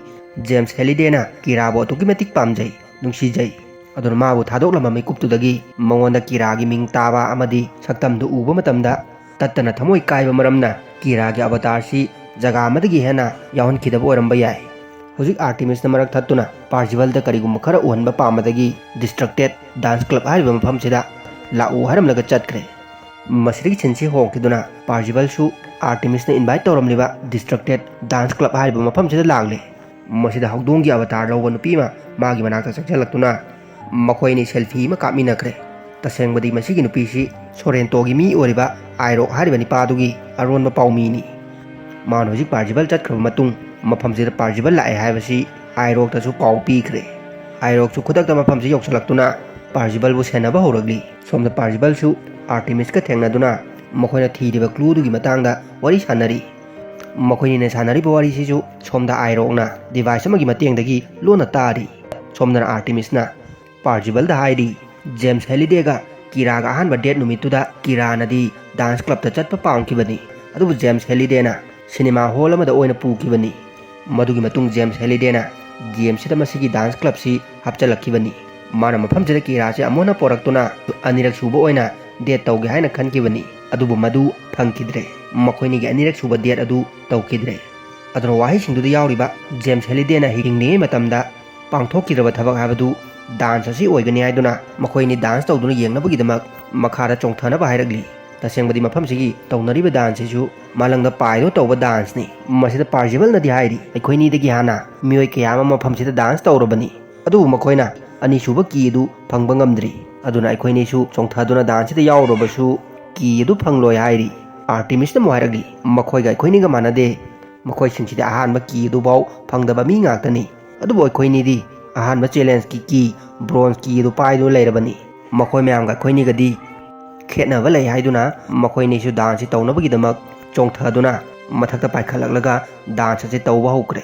ꯖꯦꯝꯁ ꯍꯦꯂꯤꯗꯦꯅ ꯀꯤꯔꯥꯕꯨ ꯑꯗꯨꯛꯀꯤ ꯃꯇꯤꯛ ꯄꯥꯝꯖꯩ, ꯅꯨꯡꯁꯤꯖꯩ꯫ ꯑꯗꯨꯅ ꯃꯥꯕꯨ ꯊꯥꯗꯣꯛꯂꯝꯕ ꯃꯤꯀꯨꯞꯇꯨꯗꯒꯤ ꯃꯉꯣꯟꯗ ꯀꯤꯔꯥꯒꯤ ꯃꯤꯡ ꯇꯥꯕ ꯑꯃꯗꯤ ꯁꯛꯇꯝꯗꯨ ꯎꯕ ꯃꯇꯝꯗ ꯇꯠꯇꯅ ꯊꯃꯣꯏ ꯀꯥꯏꯕ ꯃꯔꯝꯅ ꯀꯤꯔꯥꯒꯤ ꯑꯕꯇꯥꯔꯁꯤ ꯖꯒꯥ ꯑꯃꯗꯒꯤ ꯍꯦꯟꯅ ꯌꯥꯎꯍꯟꯈꯤꯗꯕ ꯑꯣꯏꯔꯝꯕ ꯌꯥꯏ꯫ ꯍꯧꯖꯤꯛ ꯑꯥꯔꯇꯤꯃꯤꯁꯅ ꯃꯔꯛ ꯊꯠꯇꯨꯅ ꯄꯥꯔꯖꯤꯕꯜꯗ ꯀꯔꯤꯒꯨꯝꯕ ꯈꯔ ꯎꯍꯟꯕ ꯄꯥꯝꯕꯗꯒꯤ ꯗꯤꯁꯇ꯭ꯔꯛꯇꯦꯠ ꯗꯥꯟꯁ ꯀ꯭ꯂꯕ ꯍꯥꯏꯔꯤꯕ ꯃꯐꯝꯁꯤꯗ ꯂꯥꯛꯎ ꯍꯥꯏꯔꯝꯂꯒ ꯆꯠꯈ꯭ꯔꯦ꯫ ꯃꯁꯤꯗꯒꯤ ꯁꯤꯟꯁꯤ ꯍꯣꯡꯈꯤꯗꯨꯅ ꯄꯥꯔꯖꯤꯕꯜꯁꯨ ꯑꯥꯔꯇꯤꯃꯤꯁꯅ ꯏꯟꯚꯥꯏꯠ ꯇꯧꯔꯝꯂꯤꯕ ꯗꯤꯁꯇ꯭ꯔꯛꯇꯦꯠ ꯗꯥꯟꯁ ꯀ꯭ꯂꯕ ꯍꯥꯏꯔꯤꯕ ꯃꯐꯝꯁꯤꯗ ꯂꯥꯛꯂꯦ꯫ ꯃꯁꯤꯗ ꯍꯧꯗꯣꯡꯒꯤ ꯑꯕꯇꯥꯔ ꯂꯧꯕ ꯅꯨꯄꯤ ꯑꯃ ꯃꯥꯒꯤ ꯃꯅꯥꯛꯇ ꯆꯪꯁꯤꯜꯂꯛꯇꯨꯅ ꯃꯈꯣꯏ ꯑꯅꯤ ꯁꯦꯜꯐꯤ ꯑꯃ ꯀꯥꯞꯃꯤꯟꯅꯈ꯭ꯔꯦ꯫ ꯇꯁꯦꯡꯕꯗꯤ ꯃꯁꯤꯒꯤ ꯅꯨꯄꯤꯁꯤ ꯁꯣꯔꯦꯟꯇꯣꯒꯤ ꯃꯤ ꯑꯣꯏꯔꯤꯕ ꯑꯥꯏꯔꯣꯛ ꯍꯥꯏꯔꯤꯕ ꯅꯤꯄꯥꯗꯨꯒꯤ ꯑꯔꯣꯟꯕ ꯄꯥꯎꯃꯤꯅꯤ꯫ ꯃꯥꯅ ꯍꯧꯖꯤꯛ ꯄꯥꯔꯖꯤꯕꯜ ꯆꯠꯈ꯭ꯔꯕ ꯃꯇꯨꯡ ꯃꯐꯝꯁꯤꯗ ꯄꯥꯔꯖꯤꯕꯜ ꯂꯥꯛꯑꯦ ꯍꯥꯏꯕꯁꯤ ꯑꯥꯏꯔꯣꯛꯇꯁꯨ ꯄꯥꯎ ꯄꯤꯈ꯭ꯔꯦ꯫ ꯑꯥꯏꯔꯣꯛꯁꯨ ꯈꯨꯗꯛꯇ ꯃꯐꯝꯁꯤ ꯌꯧꯁꯤꯜꯂꯛꯇꯨꯅ ꯄꯥꯔꯖꯤꯕꯜꯕꯨ ꯁꯦꯟꯅꯕ ꯍꯧꯔꯛꯂꯤ꯫ ꯁꯣꯝꯗ ꯄꯥꯔꯖꯤꯕꯜꯁꯨ ꯑꯥꯔꯇꯤꯃꯤꯁꯀ ꯊꯦꯡꯅꯗꯨꯅ ꯃꯈꯣꯏꯅ ꯊꯤꯔꯤꯕ ꯀ꯭ꯂꯨꯗꯨꯒꯤ ꯃꯇꯥꯡꯗ ꯋꯥꯔꯤ ꯁꯥꯟꯅꯔꯤ꯫ ꯃꯈꯣꯏꯅꯤꯅ ꯁꯥꯟꯅꯔꯤꯕ ꯋꯥꯔꯤꯁꯤꯁꯨ ꯁꯣꯝꯗ ꯑꯥꯏꯔꯣꯛꯅ ꯗꯤꯚꯥꯏꯁ ꯑꯃꯒꯤ ꯃꯇꯦꯡꯗꯒꯤ ꯂꯣꯟꯅ ꯇꯥꯔꯤ꯫ ꯁꯣꯝꯗꯅ ꯑꯥꯔꯇꯤꯃꯤꯁꯅ ꯄꯥꯔꯖꯤꯕꯜꯗ ꯍꯥꯏꯔꯤ, ꯖꯦꯝꯁ ꯍꯦꯂꯤꯗꯦꯒ ꯀꯤꯔꯥꯒ ꯑꯍꯥꯟꯕ ꯗꯦꯠ ꯅꯨꯃꯤꯠꯇꯨꯗ ꯀꯤꯔꯥꯅꯗꯤ ꯗꯥꯟꯁ ꯀ꯭ꯂꯕꯇ ꯆꯠꯄ ꯄꯥꯝꯈꯤꯕꯅꯤ, ꯑꯗꯨꯕꯨ ꯖꯦꯝꯁ ꯍꯦꯂꯤꯗꯦꯅ ꯁꯤꯅꯦꯃꯥ ꯍꯣꯜ ꯑꯃꯗ ꯑꯣꯏꯅ ꯄꯨꯈꯤꯕꯅꯤ꯫ ꯃꯗꯨꯒꯤ ꯃꯇꯨꯡ ꯖꯦꯝꯁ ꯍꯦꯂꯤꯗꯦꯅ ꯒꯦꯝꯁꯤꯗ ꯃꯁꯤꯒꯤ ꯗꯥꯟꯁ ꯀ꯭ꯂꯕꯁꯤ ꯍꯥꯞꯆꯤꯜꯂꯛꯈꯤꯕꯅꯤ꯫ ꯃꯥꯅ ꯃꯐꯝꯁꯤꯗ ꯀꯤꯔꯥꯁꯤ ꯑꯃꯨꯛ ꯍꯟꯅ ꯄꯣꯔꯛꯇꯨꯅ ꯑꯅꯤꯔꯛ ꯁꯨꯕ ꯑꯣꯏꯅ ꯗꯦꯠ ꯇꯧꯒꯦ ꯍꯥꯏꯅ ꯈꯟꯈꯤꯕꯅꯤ, ꯑꯗꯨꯕꯨ ꯃꯗꯨ ꯐꯪꯈꯤꯗ꯭ꯔꯦ꯫ ꯃꯈꯣꯏꯅꯤꯒꯤ ꯑꯅꯤꯔꯛ ꯁꯨꯕ ꯗꯦꯠ ꯑꯗꯨ ꯇꯧꯈꯤꯗ꯭ꯔꯦ꯫ ꯑꯗꯨꯅ ꯋꯥꯍꯩꯁꯤꯡꯗꯨꯗ ꯌꯥꯎꯔꯤꯕ ꯖꯦꯝꯁ ꯍꯦꯂꯤꯗꯦꯅ ꯍꯤꯡꯂꯤꯉꯩ ꯃꯇꯝꯗ ꯄꯥꯡꯊꯣꯛꯈꯤꯗ꯭ꯔꯕ ꯊꯕꯛ ꯍꯥꯏꯕꯗꯨ ꯗꯥꯟꯁ ꯑꯁꯤ ꯑꯣꯏꯒꯅꯤ ꯍꯥꯏꯗꯨꯅ ꯃꯈꯣꯏ ꯑꯅꯤ ꯗꯥꯟꯁ ꯇꯧꯗꯨꯅ ꯌꯦꯡꯅꯕꯒꯤꯗꯃꯛ ꯃꯈꯥꯗ ꯆꯣꯡꯊꯅꯕ ꯍꯥꯏꯔꯛꯂꯤ꯫ ꯇꯁꯦꯡꯕꯗꯤ ꯃꯐꯝꯁꯤꯒꯤ ꯇꯧꯅꯔꯤꯕ ꯗꯥꯟꯁꯁꯤꯁꯨ ꯃꯥꯂꯪꯗ ꯄꯥꯏꯗꯨꯅ ꯇꯧꯕ ꯗꯥꯟꯁꯅꯤ꯫ ꯃꯁꯤꯗ ꯄꯥꯔꯖꯤꯕꯜꯅꯗꯤ ꯍꯥꯏꯔꯤ, ꯑꯩꯈꯣꯏꯅꯤꯗꯒꯤ ꯍꯥꯟꯅ ꯃꯤꯑꯣꯏ ꯀꯌꯥ ꯑꯃ ꯃꯐꯝꯁꯤꯗ ꯗꯥꯟꯁ ꯇꯧꯔꯕꯅꯤ, ꯑꯗꯨꯕꯨ ꯃꯈꯣꯏꯅ ꯑꯅꯤꯁꯨꯕ ꯀꯤ ꯑꯗꯨ ꯐꯪꯕ ꯉꯝꯗ꯭ꯔꯤ꯫ ꯑꯗꯨꯅ ꯑꯩꯈꯣꯏꯅꯤꯁꯨ ꯆꯣꯡꯊꯗꯨꯅ ꯗꯥꯟꯁꯁꯤꯗ ꯌꯥꯎꯔꯨꯔꯕꯁꯨ ꯀꯤ ꯑꯗꯨ ꯐꯪꯂꯣꯏ ꯍꯥꯏꯔꯤ꯫ ꯑꯥꯔꯇꯤꯃꯤꯁꯅ ꯑꯃꯨꯛ ꯍꯥꯏꯔꯛꯂꯤ, ꯃꯈꯣꯏꯒ ꯑꯩꯈꯣꯏꯅꯤꯒ ꯃꯥꯟꯅꯗꯦ꯫ ꯃꯈꯣꯏꯁꯤꯡꯁꯤꯗꯤ ꯑꯍꯥꯟꯕ ꯀꯤ ꯑꯗꯨꯐꯥꯎ ꯐꯪꯗꯕ ꯃꯤ ꯉꯥꯛꯇꯅꯤ꯫ ꯑꯗꯨꯕꯨ ꯑꯩꯈꯣꯏꯅꯤꯗꯤ ꯑꯍꯥꯟꯕ ꯆꯦꯂꯦꯟꯖꯀꯤ ꯀꯤ, ꯕ꯭ꯔꯣꯟꯖ ꯀꯤ ꯑꯗꯨ ꯄꯥꯏꯗꯨꯅ ꯂꯩꯔꯕꯅꯤ꯫ ꯃꯈꯣꯏ ꯃꯌꯥꯝꯒ ꯑꯩꯈꯣꯏꯅꯤꯒꯗꯤ ꯈꯦꯠꯅꯕ ꯂꯩ ꯍꯥꯏꯗꯨꯅ ꯃꯈꯣꯏꯅꯤꯁꯨ ꯗꯥꯟꯁꯁꯤ ꯇꯧꯅꯕꯒꯤꯗꯃꯛ ꯆꯣꯡꯊꯗꯨꯅ ꯃꯊꯛꯇ ꯄꯥꯏꯈꯠꯂꯛꯂꯒ ꯗꯥꯟꯁ ꯑꯁꯤ ꯇꯧꯕ ꯍꯧꯈ꯭ꯔꯦ꯫